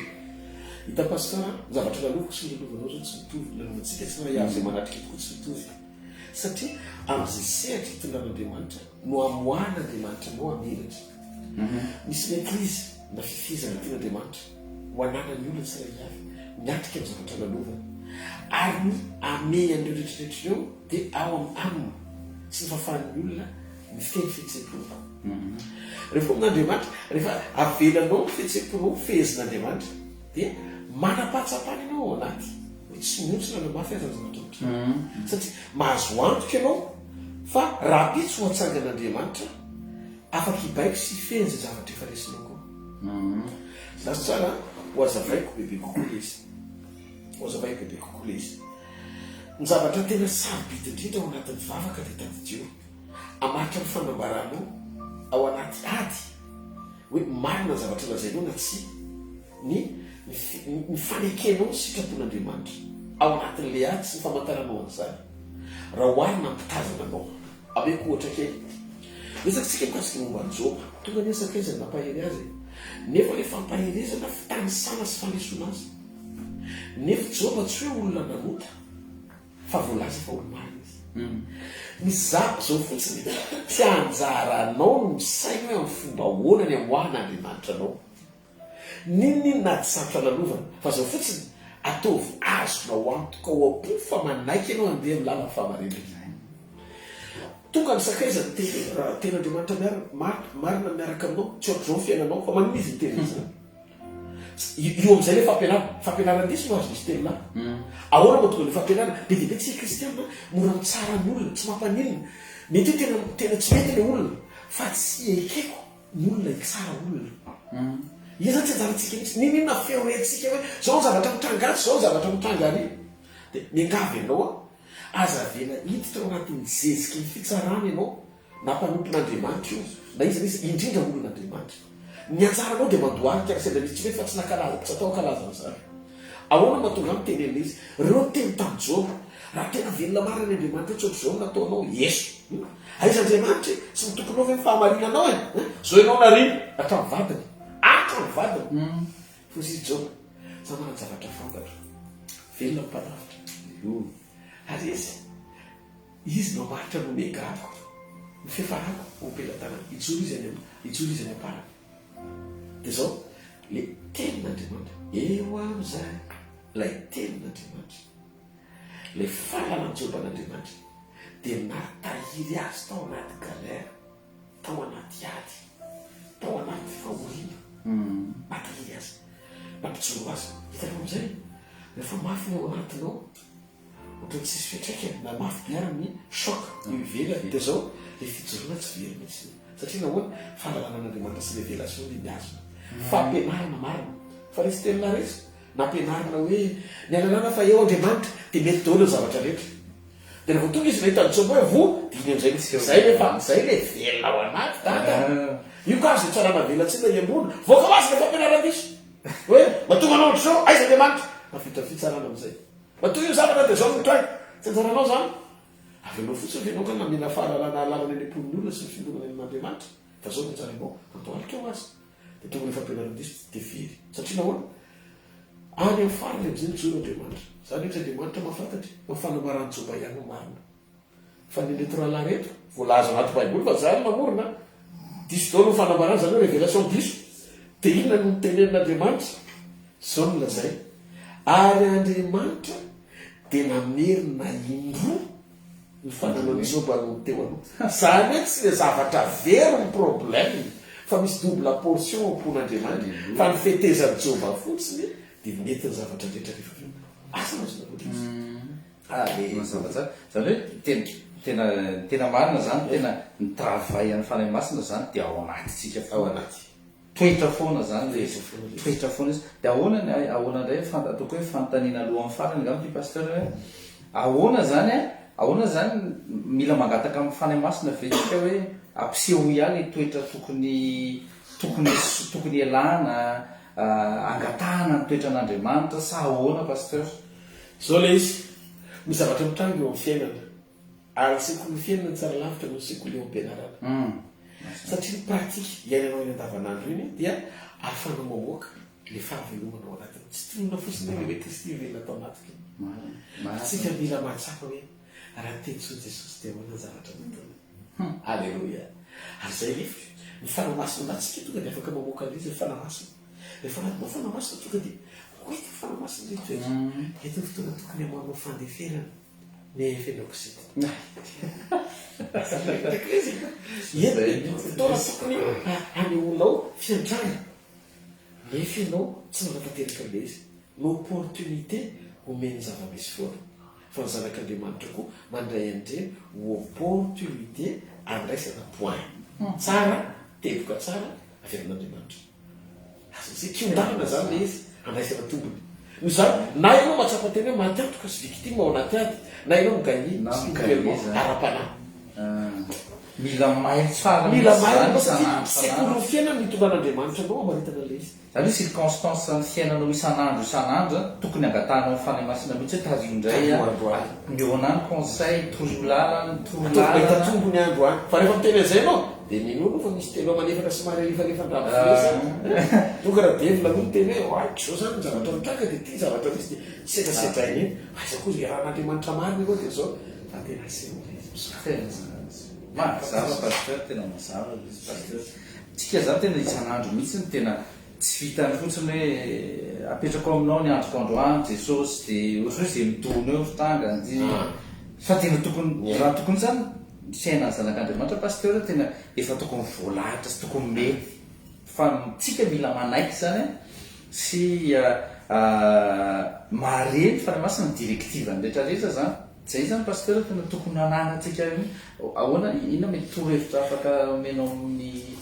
Hita Pasteur a, ny zavatra lalovako sy ny lalovanao izao tsy mitovy, ny lalovantsika tsirairay avy izay manatrika eto koa tsy mitovy. Satria amin'izay sehatra itondran'Andriamanitra no amoahan'Andriamanitra anao hamelatra. Misy maitrise na fifehezana tian'Andriamanitra ho ananan'ny olona tsirairay avy miatrika ny zavatra lalovany. Ary ny amehy an'ireo rehetrarehetra ireo dia ao amin'ny aminy sy ny fahafahan'ny olona mifehy ny fihetseham-pony. Rehefa amin'Andriamanitra, rehefa avelanao ny fihetseham-ponao fehezin'Andriamanitra dia manam-pahatsapana ianao ao anaty hoe tsy mihontsina na mafy aza ny zavatra mitranga. Satria mahazo antoka ianao fa rahampitso ho atsangan'Andriamanitra afaka hibaiko sy hifehy an'izay zavatra efa resinao koa. Lasa tsara an, ho azavaiko bebe kokoa ilay izy. Ho azavaiko bebe kokoa ilay izy. Ny zavatra tena sarobidy indrindra ao anatin'ny vavaka dia tadidio, hamaritra ny fanambaranao ao anaty ady hoe marina ny zavatra lazainao na tsia, ny ny fanekenao ny sitrapon'Andriamanitra ao anatin'ilay ady sy ny famantaranao an'izany. Raha oharina amin'ny mpitazana anao. Ameko ohatra kely. Miresaka tsika mikasika momba an'i Joba. Tonga anie ny sakaizany nampahery azy e. Nefa ilay fampaherezana fitanisana sy fanesoana azy. Nefa Joba tsy hoe olona nanota fa voalaza fa olo-marina izy. Ny za, zao fotsiny e, tsy anjaranao ny misaina hoe amin'ny fomba ahoana ny amoahan'Andriamanitra anao. N'inon'inona ady sarotra lalovana, fa zao fotsiny, ataovy azonao antoka ao am-po fa manaiky ianao handeha amin'ny lalan'ny fahamarinana. Tonga ny sakaiza niteny hoe, raha tena Andriamanitra marina miaraka aminao, tsy ohatr'izao ny fiainanao, fa maninona izy niteny an'izany? Io amin'izay ilay fampianarana, fampianaran-diso no azon'izy telo lahy. Ahoana no mahatonga ilay fampianarana? Be dia be tsika kristiana mora mitsara ny olona, tsy mampaninona. Mety hoe tena tena tsy mety ilay olona, fa tsy ekeko ny olona hitsara olona. Io zany tsy anjarantsika mihitsy. N'inon'inona feo rentsika hoe zao ny zavatra mitranga atsy, zao ny zavatra mitranga ary. Dia miangavy anao aho, aza avela hiditra ao anatin'ny zeziky ny fitsarana ianao, na mpanompon'Andriamanitra io, na iza na iza, indrindra olon'Andriamanitra. Ny anjaranao dia mandohalika raha sendra misy tsy mety fa tsy nankalaza, tsy atao hankalaza an'izany. Ahoana no mahatonga ahy miteny an'ilay izy? Ireo niteny tamin'i Joba, Raha tena velona marina ny Andriamanitrao, tsy ohatr'izao no nataonao. Eso! Aiza Andriamanitra e? Tsy ny tomponao ve ny fahamarinanao e? Zao ianao nariana hatramin'ny vadiny. Hatramin'ny vadiny. Hoy izy Joba, Za manan-javatra fantatro. Velona ny mpanavotra. Ary izy, izy mamaritra ny omega-ko, ny fiafarako ao am-pelatanany. Hijoro izy any am-, hijoro izy any am-parany. Dia izao, ilay tenin'Andriamanitra, eo amin'izay, ilay tenin'Andriamanitra. Ilay fahalalan'i Joba an'Andriamanitra dia nahatahiry azy tao anaty galère, tao anaty ady, tao anaty fahoriana. Nahatahiry azy, nampijoro azy. Hitanao amin'izay, rehefa mafy ny ao anatinao, ohatran'ny tsisy fiantraikany, na mafy be ary ny choc eo ivelany, dia izao, ilay fijoroana tsy very mihitsy. Satria nahoana? Fahalalana an'Andriamanitra sy révélation ilay mihazona. Fampianarana marina. Fa resy teny naresy. Nampianarina hoe ny alalana fa eo Andriamanitra dia mety daholo ny zavatra rehetra. Dia rehefa tonga izy nahita an'i Joba hoe voa dia iny amin'izay mihitsy izay le fa izay le velona ao anaty dada. Io ka azo itsarana velatsihy na hiamboana. Voaka ho azy le fampianaran-diso. Hoe matoa manao ohatr'izao aiza Andriamanitra? Tafiditra fitsarana amin'izay. Matoa io zavatra dia izao no mitranga. Tsy anjaranao izany. Avelao fotsiny ve ianao ka namela fahalalana hahalalana eny am-pon'ny olona sy ny finoana any amin'Andriamanitra? Fa izao no anjaranao, andohalika ho azy. Dia tonga ilay fampianaran-diso dia very. Satria nahoana? Any amin'ny farany amin'izay mijoro Andriamanitra. Izany hoe tsy Andriamanitra mahafantatra fa ny fanambaran'i Joba ihany no marina. Fa ny an'ireto rahalahy ireto, voalaza anaty Baiboly fa za no namorona, diso daholo ny fanambarana, izany hoe révélation diso. Dia inona no notenenin'Andriamanitra? Izao no lazainy, Ary Andriamanitra dia namerina indroa Ny fananan'i Joba no teo aloha. Izany hoe tsy le zavatra very ny problème. Fa misy double portion ao am-pon'Andriamanitra. Fa ny fetezan'i Joba fotsiny dia mety ny zavatra rehetra rehefa avy eo. Asa no azonao ohatra izy. Ary mazava tsara. Izany hoe tena tena tena marina izany, tena ny travail an'ny Fanahy Masina izany dia ao anatintsika foana. Ao anaty. Toetra foana izany ilay izy. Toetra foana ilay izy. Toetra foana izy. Dia ahoana ny ahoana indray ny fanta- ataoko hoe fanontaniana alohan'ny farany angamba ity Pasteur hoe ahoana izany an, ahoana izany mila mangataka amin'ny Fanahy Masina ve tsika hoe ampisehoy ahy ilay toetra tokony tokony tokony hialana, angatahana ny toetran'Andriamanitra sa ahoana Pasteur? Izao ilay izy, misy zavatra mitranga eo amin'ny fiainana, ary ny sekolin'ny fiainana no tsara lavitra noho ny sekoly eo am-pianarana. Satria ny pratique iainanao eny andavanandro iny dia ahafahanao mamoaka ilay fahavelomana ao anatiny. Tsy tononina fotsiny ilay hoe Kristy velona ato anatiko. Fa tsika mila mahatsapa hoe raha teny soa Jesosy dia ahoana ny zavatra nataony. Aleloia. Ary izay nefa, ny Fanahy Masina anatintsika tonga dia afaka mamoaka an'ilay izy, ny Fanahy Masina. Rehefa anatinao Fanahy Masina tonga dia ho hita ny Fanahy Masina ilay toetra. Eto ny fotoana tokony hamoahanao fandeferana nefa ianao kizitina. Eto ny fotoana tokony hanehoanao fiantrana nefa ianao tsy nanatanteraka an'ilay izy. Ny opportunité omen'ny zava-misy foana. Fa ny zanak'Andriamanitra koa mandray an'ireny ho opportunité andraisana point tsara, teboka tsara avy amin'Andriamanitra. Aza izay kihon-dalana izany ilay izy andraisana tombony. Noho izany, na ianao mahatsapa tena hoe maty antoka sy victime ao anaty ady, na ianao mi-gagner spirituellement, ara-panahy. Mila mailo tsara Mila mihitsy mailo izany ianao satria isan'andro isan'andro. sekolin'ny fiainana no itondran'Andriamanitra anao hamaritana ilay izy. Izany hoe circonstance ny fiainanao isan'andro isan'andro zany tokony angatahanao ny Fanahy Masina mihitsy hoe tariho indray Tariho aho, andro any. omeo anah ny conseil, torio lalana, toro Ataovy mahita lalana. tombony andro any. Fa rehefa miteny an'izay ianao dia minoa aloha fa misy telo aman'efatra somary alefalefan-drano filesa any. Tonga Radevola aloha miteny hoe oay izao izany ny zavatra mitranga dia ity ny zavatra misy dia sedrasedraina eny. Aiza koa izay iarahan'Andriamanitra marina ianao dia izao. Fa tena aseho ilay izy misokatra. Tena izany. Mazava Pasteur, tena mazava ilay izy Pasteur. Tsika zany tena isan'andro mihitsy no tena tsy vitany fotsiny hoe apetrako aminao ny androko androany Jesosy de ohatran'ny hoe ze midona eo ny fitangany ty fa tena tokony raha tokony zany ny fiainan'ny zanak'Andriamanitra Pasteur tena efa tokony voalahatra sy tokony mety fa tsika mila manaiky zany an sy mahare ny Fanahy Masina ny directive-ny rehetra rehetra zany. Zay zany Pasteur tena tokony hananantsika io. Ahoana, inona mety torohevitra afaka omenao amin'ny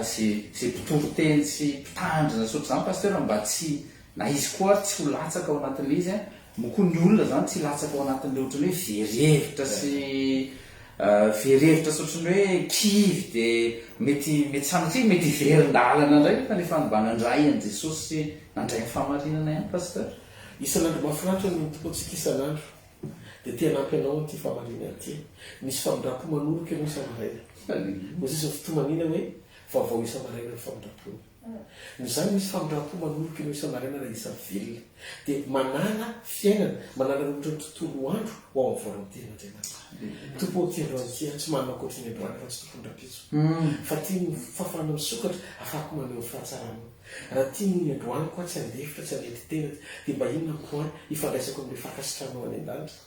ze ze mpitory teny sy mpitandrina sy ohatr'izany Pasteur mba tsy na izy koa ary tsy ho latsaka ao anatin'ilay izy an, moa koa ny olona zany tsy hilatsaka ao anatin'ilay ohatran'ny hoe very hevitra sy very hevitra sy ohatran'ny hoe kivy de mety mety sanatria mety hiverin-dalana indray nefa efa mba nandray an'i Jesosy sy nandray ny fahamarinana ihany Pasteur. Isan'andro mahafinaritra ny mitompo antsika isan'andro. Dia te hanampy anao ity fahamarinana ity. Misy famindram-po manoroka ianao isa-maraina. Hoy Jesosy ny fitomaniana hoe, Vaovao isa-maraina ny famindram-pony. Noho izany misy famindram-po manoroka ianao isa-maraina raha isa-velona. Dia manàna fiainana, manàna ohatra ny tontolo andro ho ao amin'ny volonté-n'Andriamanitra. Tompo ô, ity androany ity aho tsy manana ankoatry ny androany afa-tsy tompon'ny rahampitso. Fa ity no fahafahana misokatra ahafahako maneho ny fahatsaranao. Raha tia noho ny androaniko aho tsy handefitra, tsy hanetry tena, dia mba inona ny point ifandraisako amin'ilay fankasitranao any an-danitra?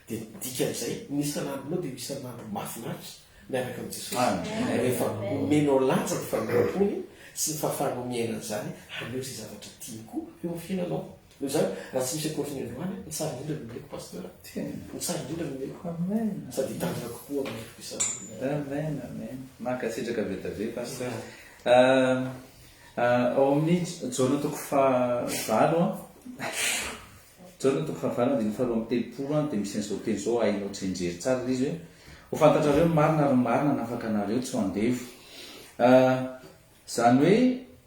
Dia ny dikan'izay, ny isan'andronao dia ho isan'andro mahafinaritra miaraka amin'i Jesosy. Rehefa omenao lanja ny famindram-pony sy ny fahafahanao miaina an'izany, haneho izay zavatra tiany koa eo amin'ny fiainanao. Noho izany, raha tsy misy ankoatry ny androany, ny tsara indrindra no omeko Pasteur. Ny tsara indrindra no omeko. Sady hitandrina kokoa amin'ny aiko isan'andro. Amen, amen. Mankasitraka be dia be Pasteur. Ao amin'ny Jaona toko fahavalo an, Jaona toko fahavalo andininy faharoa amby telopolo an, dia misy an'izao teny izao, hainao tsianjery tsara ilay izy hoe, Ho fantatrareo ny marina ary ny marina hanafaka anareo tsy ho andevo. Izany hoe,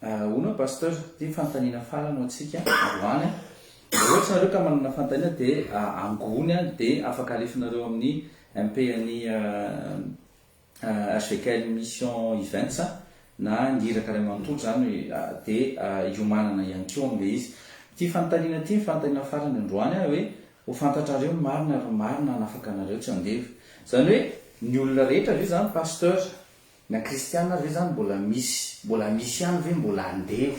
hono aho Pasteur, ity ny fanontaniana farany ho antsika androany an, raha ohatra nareo ka manana fanontaniana dia angony an, dia afaka alefanareo amin'ny MP an'i HVKL Mission Events na ny iraka iray manontolo izany dia hiomanana ihany koa amin'ilay izy. Ity fanontaniana ity ny fanontaniana farany androany hoe ho fantatrareo ny marina ary ny marina hanafaka anareo tsy andevo. Izany hoe ny olona rehetra ve izany Pasteur na kristiana ary ve izany mbola misy mbola misy ihany ve mbola andevo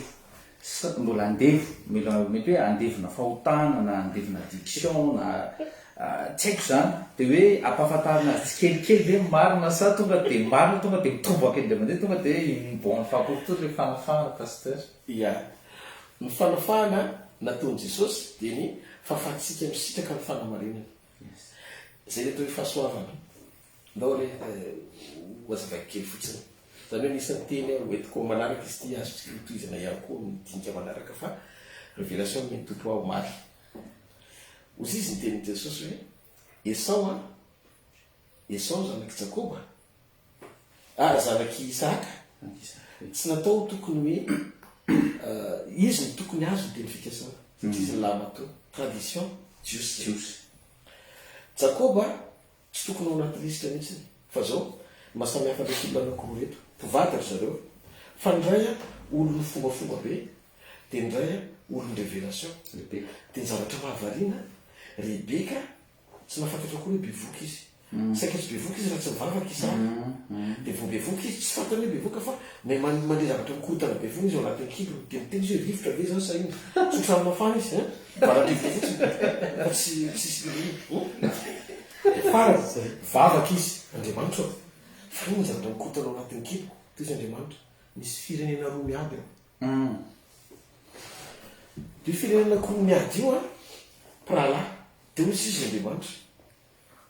sa mbola andevo mety hoe andevona fahotana na andevona addiction na. Tsy haiko izany. Dia hoe ampahafantarina azy tsikelikely ve ny marina sa tonga dia marina tonga dia mitombaka indray mandeha tonga dia une bonne fois pour toutes ilay fanafahana Pasteur? Ia. Ny fanafahana nataon'i Jesosy dia ny fahafahantsika misitraka ny fanamarinana. Izay ilay atao hoe fahasoavana. Ndao re ho hazavaiko kely fotsiny. Izany hoe anisan'ny teny ho entiko amin'ny manaraka izy ity, azontsika hotohizana ihany koa amin'ny dinika manaraka fa révélation nomen'ny Tompo ahy omaly. Hozy izy ny tenin'i Jesosy hoe, Esao an, Esao zanak'i Jakoba, ah, zanak'i Isahaka, tsy natao ho tokony hoe izy no tokony hahazo ny teny fikasana, satria izy ny lahimatoa, tradition jiosy izay. Jakoba Tsy tokony ao anaty lisitra mihitsy fa zao ny maha samy hafa an'ireto olona anakiroa ireto, mpivady ry zareo fa ny iray olon'ny fombafomba be dia ny iray olon'ny révélation. Rebeka. Dia ny zavatra mahavariana, Rebeka tsy nahafantatra akory hoe bevoka izy. Saika tsy bevoka izy raha tsy nivavaka i Sara. Dia vao bevoka izy, tsy fantany hoe bevoka fa may mandre zavatra mikorontana be foana izy ao anatin'ny kibony. Dia miteny izy hoe rivotra ve izany sa inona? Tsy ohatran'ny mafana izy hein! Valan-drivotra fotsiny fa tsy tsisy inona. Dia farany, mivavaka izy, Andriamanitra ô, fa inona ny zavatra mikorontana ao anatin'ny kiboko? Toy izy Andriamanitra, misy firenena roa miady ao. Dia io firenena anankiroa miady io an, mpirahalahy. Dia hoy izy Andriamanitra,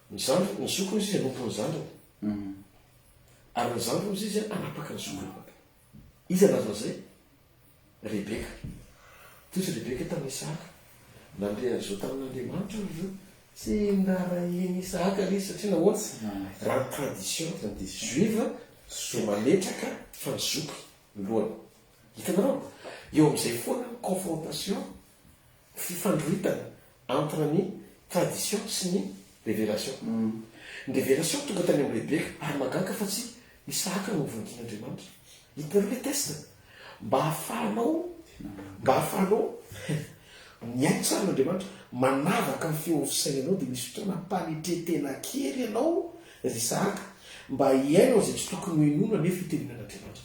ny zandriny, ny zokiny hoy izy hanompo ny zandriny. Ary ny zandriny hoy izy hanapaka ny zokiny. Iza nahazo an'izay? Rebeka. Toy izy Rebeka tamin'i Isahaka. Nandre an'izao tamin'Andriamanitra ry ireo. Tsy narahin'i Isahaka ilay izy satria nahoana? Raha ny tradition juive dia mametraka fa ny zoky ny lohany. Hitanareo? Eo amin'izay foana ny confrontation, fifandroritana entre ny tradition sy ny révélation. Ny révélation tonga tany amin'i Rebeka ary mahagaga fa tsy Isahaka no novangian'Andriamanitra. Hitanareo ilay test? Mba hahafahanao, mba hahafahanao mihaino tsara an'Andriamanitra, manavaka ny feon'ny fisainanao dia misy fotoana ampanetre-tena kely ianao ry Isahaka mba hihaino an'izay tsy tokony hohenoina nefa itenenan'Andriamanitra.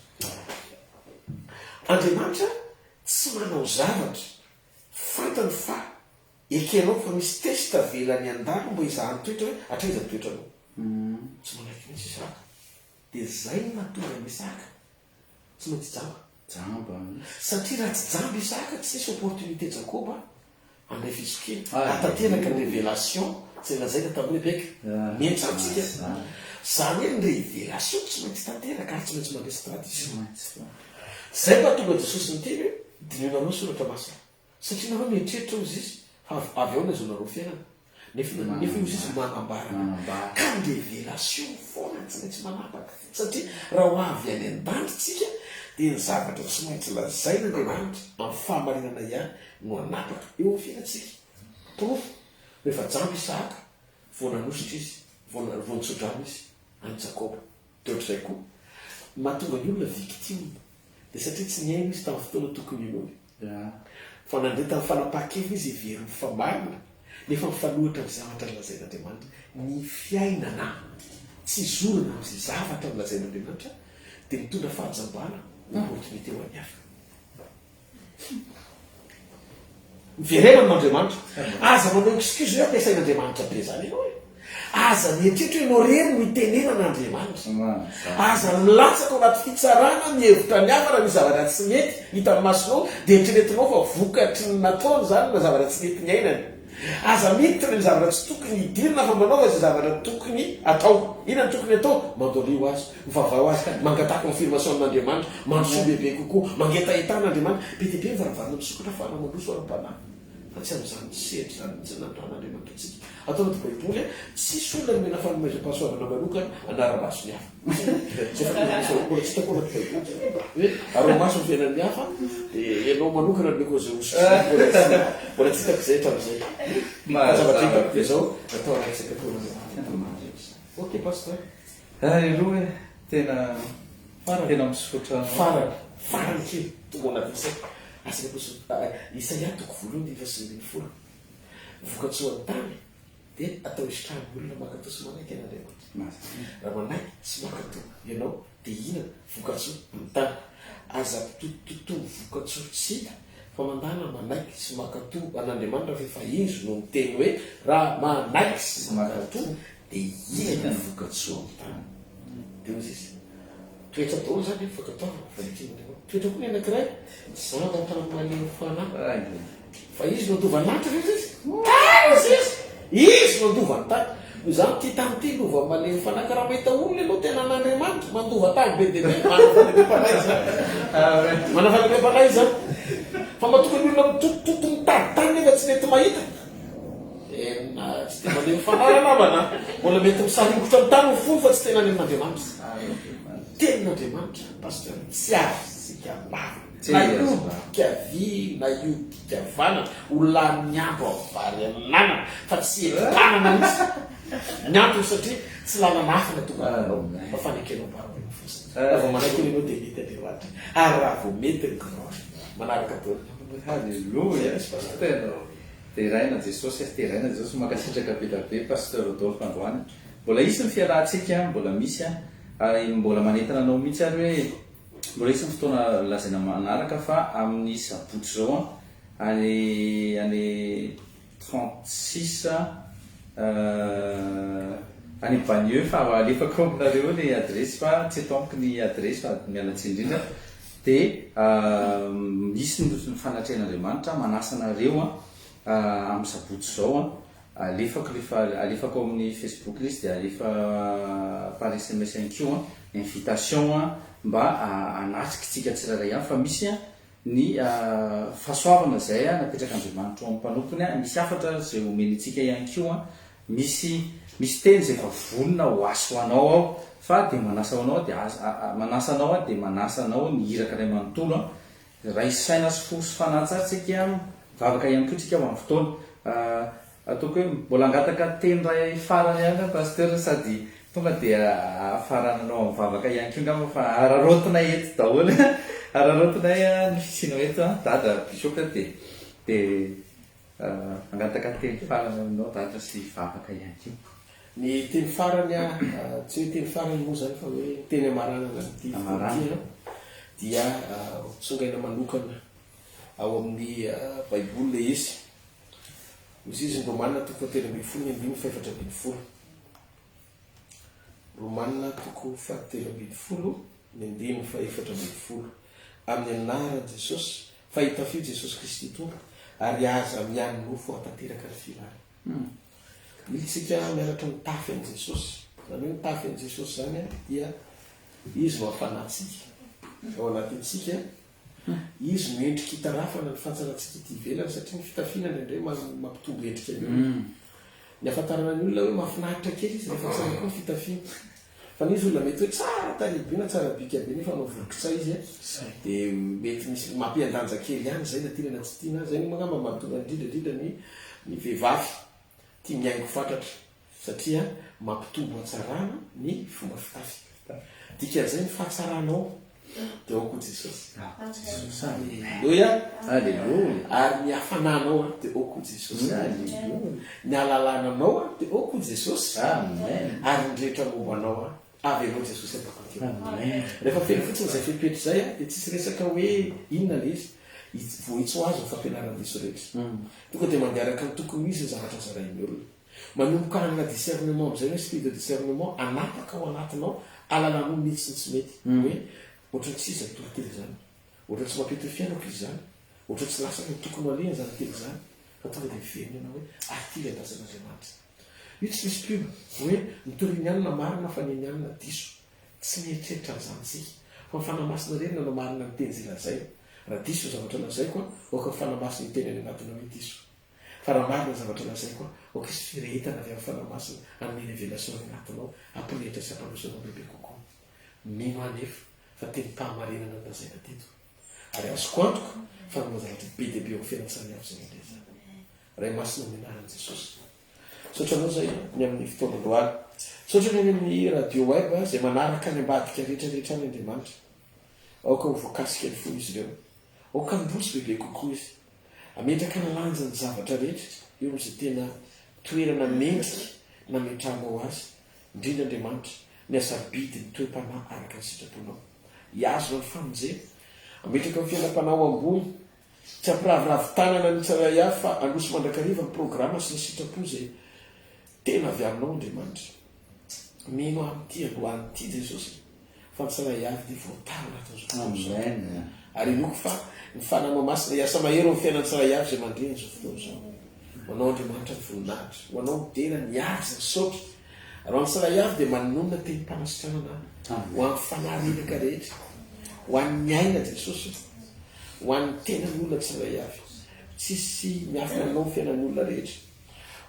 Andriamanitra tsy manao zavatra fantany fa Ekenao fa misy test avelany handalo mba hizahany toetra hoe hatraiza ny toetranao. Tsy manaiky mihitsy Isaka. Dia zay no nahatonga an'i Isaka tsy maintsy jamba. Jamba mihitsy. Satria raha tsy jamba Isaka tsy nisy opportunité Jakoba handray fizokiana, hahatanteraka ny révélation izay lazaina tamin'i Rebeka. Mihaino tsara tsika. Zany hoe ny révélation tsy maintsy tanteraka ary tsy maintsy mandresy tradition. Zay no nahatonga Jesosy niteny hoe dinihonareo ny soratra masina. Satria nareo mieritreritra hozy izy fa avy ao nahazoanareo fiainana. Nefa nefa hozy izy manambara anareo. Ka ny révélation foana tsy maintsy manapaka. Satria raha ho avy any an-danitra tsika dia ny zavatra tsy maintsy lazaina Andriamanitra amin'ny fahamarinana ihany no hanapaka eo amin'ny fiainantsika. Porofo, rehefa jamba Isahaka vao nanositra izy, vao vao nitsodrano izy an'i Jakoba. Dia ohatr'izay koa, ny mahatonga ny olona victime dia satria tsy nihaino izy tamin'ny fotoana tokony hinoany. Fa nandeha tamin'ny fanapahan-keviny izy heveriny fa marina, nefa mifanohitra amin'ny zavatra nolazain'Andriamanitra. Ny fiainana tsy zorina amin'izay zavatra nolazain'Andriamanitra dia mitondra fahajambana, opportunité ho an'ny hafa. Miverena amin'Andriamanitra. Aza manao excuse hoe ampiasain'Andriamanitra be zany ianao e. Aza mieritreritra hoe ianao irery no itenenana Andriamanitra. Aza milatsaka ao anaty fitsarana mihevitra ny hafa raha misy zavatra tsy mety hitan'ny masonao dia eritreretinao fa vokatry ny nataony izany na zavatra tsy nety niainany. Aza miditra any amin'ny zavatra tsy tokony hidirana fa manaova izay zavatra tokony atao. Inona no tokony atao? Mandoalia ho azy, mivavaha ho azy, mangataha confirmation amin'Andriamanitra, mandrosoa bebe kokoa, mangetaheta an'Andriamanitra. Be dia be ny varavarana misokatra ahafahana mandroso ara-panahy fa tsy amin'izany sehatra izany mihitsy no nanondran'Andriamanitra antsika. Ato anaty Baiboly, tsisy olona nomena fanomezam-pahasoavana manokana hanara-maso ny hafa. Zay fanomezam-pahasoavana mbola tsy hitako ao anaty Baiboly zany hoe araho-maso ny fiainan'ny hafa dia ianao manokana nomeko an'izay hosotra izay. Mbola tsy mbola tsy hitako izay hatramin'izay. Fa zavatra hitako dia izao, natao araka izay katoan'Andriamanitra. Ok Pasteur. Alléluia e! Tena tena misaotra anao. Farany, farany kely, tonga ao anatin'ny saiko. Asan'ny Apostoly, Isaia toko voalohany andininy faha-19. Vokatsoan'ny tany dia atao hisitrahan'ny olona mankatò sy manaiky an'Andriamanitra. Raha manaiky sy mankatò ianao dia hihinana vokatsoa amin'ny tany. Aza mpitotototo vokatsoa tsy hita. Fa mandàna manaiky sy mankatò an'Andriamanitra fa efa Izy no niteny hoe raha manaiky sy mankatò dia hita ny vokatsoa amin'ny tany. Dia hoy izy, toetra daholo izany ny fankatoavana fa eken'Andriamanitra. Toetra koa ny anankiray, zavatra malemy fanahy. Fa izy no handova ny lanitra ve izy? Tany izy! Izy no handova ny tany. Noho izany ity tany ity lova malemy fanahy ka raha mahita olona ianao tena an'Andriamanitra, mandova tany be dia be, manana fahalemem-panahy izany. Manana fahalemem-panahy izany. Fa matoky ny olona mitotototo mitady tany nefa tsy mety mahita. Tena tsy dia malemy fanahy ranamana. Mbola mety misaringotra ny tany ny fony fa tsy tena any amin'Andriamanitra. Tenin'Andriamanitra, Pasteur, tsy azontsika lavina. Na hiodika havia na hiodika havanana, ho lany andro amin'ny vary amin'anana fa tsy entin-tanana mihitsy. Ny antony satria tsy lalana hafa no tonga aminao fa fanekenao mba fotsiny. Raha vao manaiky eny ianao dia mety Andriamanitra ary raha vao mety ny grand manaraka daholo ny ambiny. Haleloia! Tena deraina Jesosy e, deraina Jesosy, mankasitraka be da be Pasteur Rodolphe androany. Mbola hisy ny fiarahantsika, mbola misy ary mbola manentana anao mihitsy ary hoe Mbola hisy ny fotoana lazaina manaraka fa amin'ny sabotsy izao an, any any 36 any Bagneux fa alefako aminareo eo ny adiresy fa tsy eto amiko ny adiresy fa miala tsiny indrindra dia misy ny fanatrehan'Andriamanitra manasa anareo an amin'ny sabotsy izao an. Alefako rehefa alefako ao amin'ny Facebook ilay izy dia alefa par sms ihany koa an, invitation mba hanatrika isika tsirairay avy fa misy ny fahasoavana izay napetrak'Andriamanitra ao amin'ny mpanompony, misy hafatra izay omeny antsika ihany koa, misy misy teny izay efa vonona ho ahy sy ho anao ao fa dia manasa ho anao dia manasa anao aho dia manasa anao ny iraka iray manontolo an, Raiso saina sy fo sy fanahy tsara tsika, mivavaka ihany koa tsika ho amin'ny fotoana. Ataoko hoe mbola hangataka teny iray farany ihany aho Pasteur sady tonga dia hafarananao amin'ny vavaka ihany koa angamba fa araraotinay eto daholo, araraotinay ny fisianao eto Dada Bishop dia dia hangataka teny farany aminao Dada sy vavaka ihany koa. Ny teny farany tsy hoe teny farany moa izany fa hoe teny amaranana an'ity fotoana ity dia tsongaina manokana ao amin'ny Baiboly ilay izy. Hoy izy ny Romana toko fahatelo ambin'ny folo ny andininy fahefatra ambin'ny folo. Romana toko fahatelo ambin'ny folo ny andininy fahefatra ambin'ny folo. Amin'ny anaran'i Jesosy, fa hitafio Jesosy Kristy Tompo, ary aza miany nofo hahatanteraka ny filany. Mila isika mianatra mitafy an'i Jesosy. Izany hoe mitafy an'i Jesosy izany dia Izy no hafanantsika ao anatintsika. Izy no endrika itarafana ny fahatsarantsika ety ivelany satria ny fitafiana indraindray mampitombo endrika ny olona. Ny ahafantarana ny olona hoe mahafinaritra kely izy rehefa tsara koa ny fitafiana. Fa nisy olona mety hoe tsara tarehy be na tsara bika be nefa hanao volon-kitsay izy dia mety misy mampihen-danja kely ihany izay na tiana na tsy tiana. Izay moa angamba mahatonga indrindra indrindra ny ny vehivavy tia mihaingo fatratra satria mampitombo hatsarana ny fomba fitafy. Dikan'izay ny fahatsaranao dia ao koa Jesosy. Aleloia. Aleloia. Ary ny hafananao dia ao koa Jesosy. Aleloia. Ny halalananao dia ao koa Jesosy. Amen. Ary ny rehetra momba anao avy anao Jesosy ataoko Amen. Rehefa feno fotsiny izay fepetra izay dia tsisy resaka hoe inona ilay izy. Voahitsy ho azy ny fampianaran-diso rehetra. Tonga dia mandeha araka ny tokony ho izy ny zavatra zarain'ny olona. Manomboka hanana discernement amin'izay ny esprit de discernement hanapaka ao anatinao halalanao ny mety sy ny tsy mety. Hoe ohatran'ny tsy izy izany toriteny izany. Ohatran'ny tsy mampety ny fiainako izy izany. Ohatran'ny tsy lasa any tokony ho alehany izany teny izany. Fa tonga dia miverina ianao hoe ary ity ilay andrasan'Andriamanitra. Io tsy misy pub hoe ny torian'ny alina marina fa ny an'ny alina diso. Tsy mieritreritra an'izany isika. Fa ny Fanahy Masina irery no hanamarina ny teny izay lazaina. Raha diso ny zavatra lazaiko, aoka ny Fanahy Masina hiteny any anatinao hoe diso. Fa raha marina ny zavatra lazaiko, aoka hisy firehetana avy amin'ny Fanahy Masina hanome révélation any anatinao, hampirehitra sy hampandroso anao bebe kokoa. Mino aho anefa fa tenim-pahamarinana no lazaina teto. Ary azoko antoka fa hanova zavatra be dia be eo amin'ny fiainantsika avy izany indray izany. Ray Masina amin'ny anaran'i Jesosy. Misaotra anao izay ny amin'ny fotoana androany. Misaotra ny any amin'ny radio web izay manaraka any ambadika rehetra rehetra any Andriamanitra. Aoka ho voakasika ny fon'izy ireo. Aoka handroso bebe kokoa izy. Hametraka ny lanjan'ny zavatra rehetra eo amin'izay tena toerana mendrika nametrahanao azy, indrindra Andriamanitra, ny hasarobidy ny toe-panahy araka ny sitraponao. Hihazona ny famonjena. Hametraka ny fiainam-panahy ho ambony. Tsy hampiraviravy tanana ny tsirairay avy fa handroso mandrakariva ny programa sy ny sitrapo izay tena avy aminao Andriamanitra. Mino aho amin'ity androany ity Jesosy fa ny tsirairay avy dia voatahy ao anatin'izao fotoana izao. Amen. Ary inoako fa ny Fanahinao Masina hiasa mahery ao amin'ny fiainan'ny tsirairay avy izay mandre an'izao fotoana izao. Ho anao Andriamanitra ny voninahitra, ho anao ny dera, ny haja, ny saotra. Ary ho an'ny tsirairay avy dia manonona tenim-panasitranana ho an'ny fanahy reraka rehetra, ho an'ny aina Jesosy, ho an'ny tenan'ny olona tsirairay avy. Tsisy miafina aminao ny fiainan'ny olona rehetra.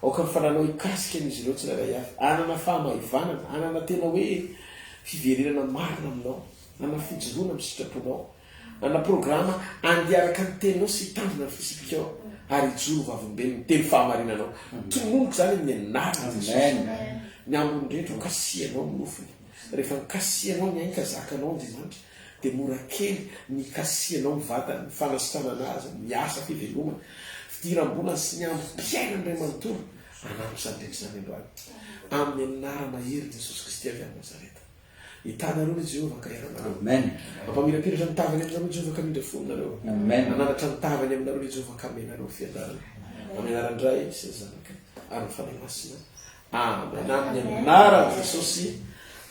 Aoka ny fananao hikasika an'izy ireo tsirairay avy, hanana fahamaivanana, hanana tena hoe fiverenana marina aminao, hanana fijoroana amin'ny sitraponao. Hanana programa handeha araka ny teninao sy hitandrina ny fisipikao ary hijoro ho vavolombelon'ny teny fahamarinanao. Tononiko izany amin'ny anaran'i Jesosy. Ny ambiny rehetra ho kasihanao ny nofony. Rehefa nikasihanao ny ainy ka zakanao Andriamanitra, dia mora kely ny hikasihanao ny vatany, ny fanasitranana azy, ny asa fivelomany, fidiram-bolany sy ny androm-piainany iray manontolo. Hanampy izany rehetra izany androany. Amin'ny anara-mahery Jesosy Kristy avy any Nazareta. Hitanareo ry Jehovah ka hiaranareo. Amen. Mampamirapiratra ny tavany aminareo Jehovah ka hamindra fo aminareo. Amen. Hanandratra ny tavany aminareo ry Jehovah ka hamenareo fiadanana. Amin'ny anaran'ny Ray sy ny Zanaka ary ny Fanahy Masina. Amen. Amin'ny anaran'i Jesosy.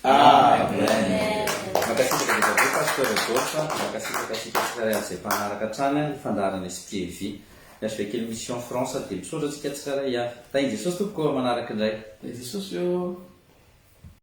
Amen. Mankasitraka be dia be Pasteur Adolphe, mankasitraka antsika tsirairay avy izay mpanaraka hatrany ny fandaharana Esprit et Vie. Ny HVK Mission France dia misaotra antsika tsirairay avy. Tahin'i Jesosy tompoko manaraka indray. Tahin'i Jesosy ô.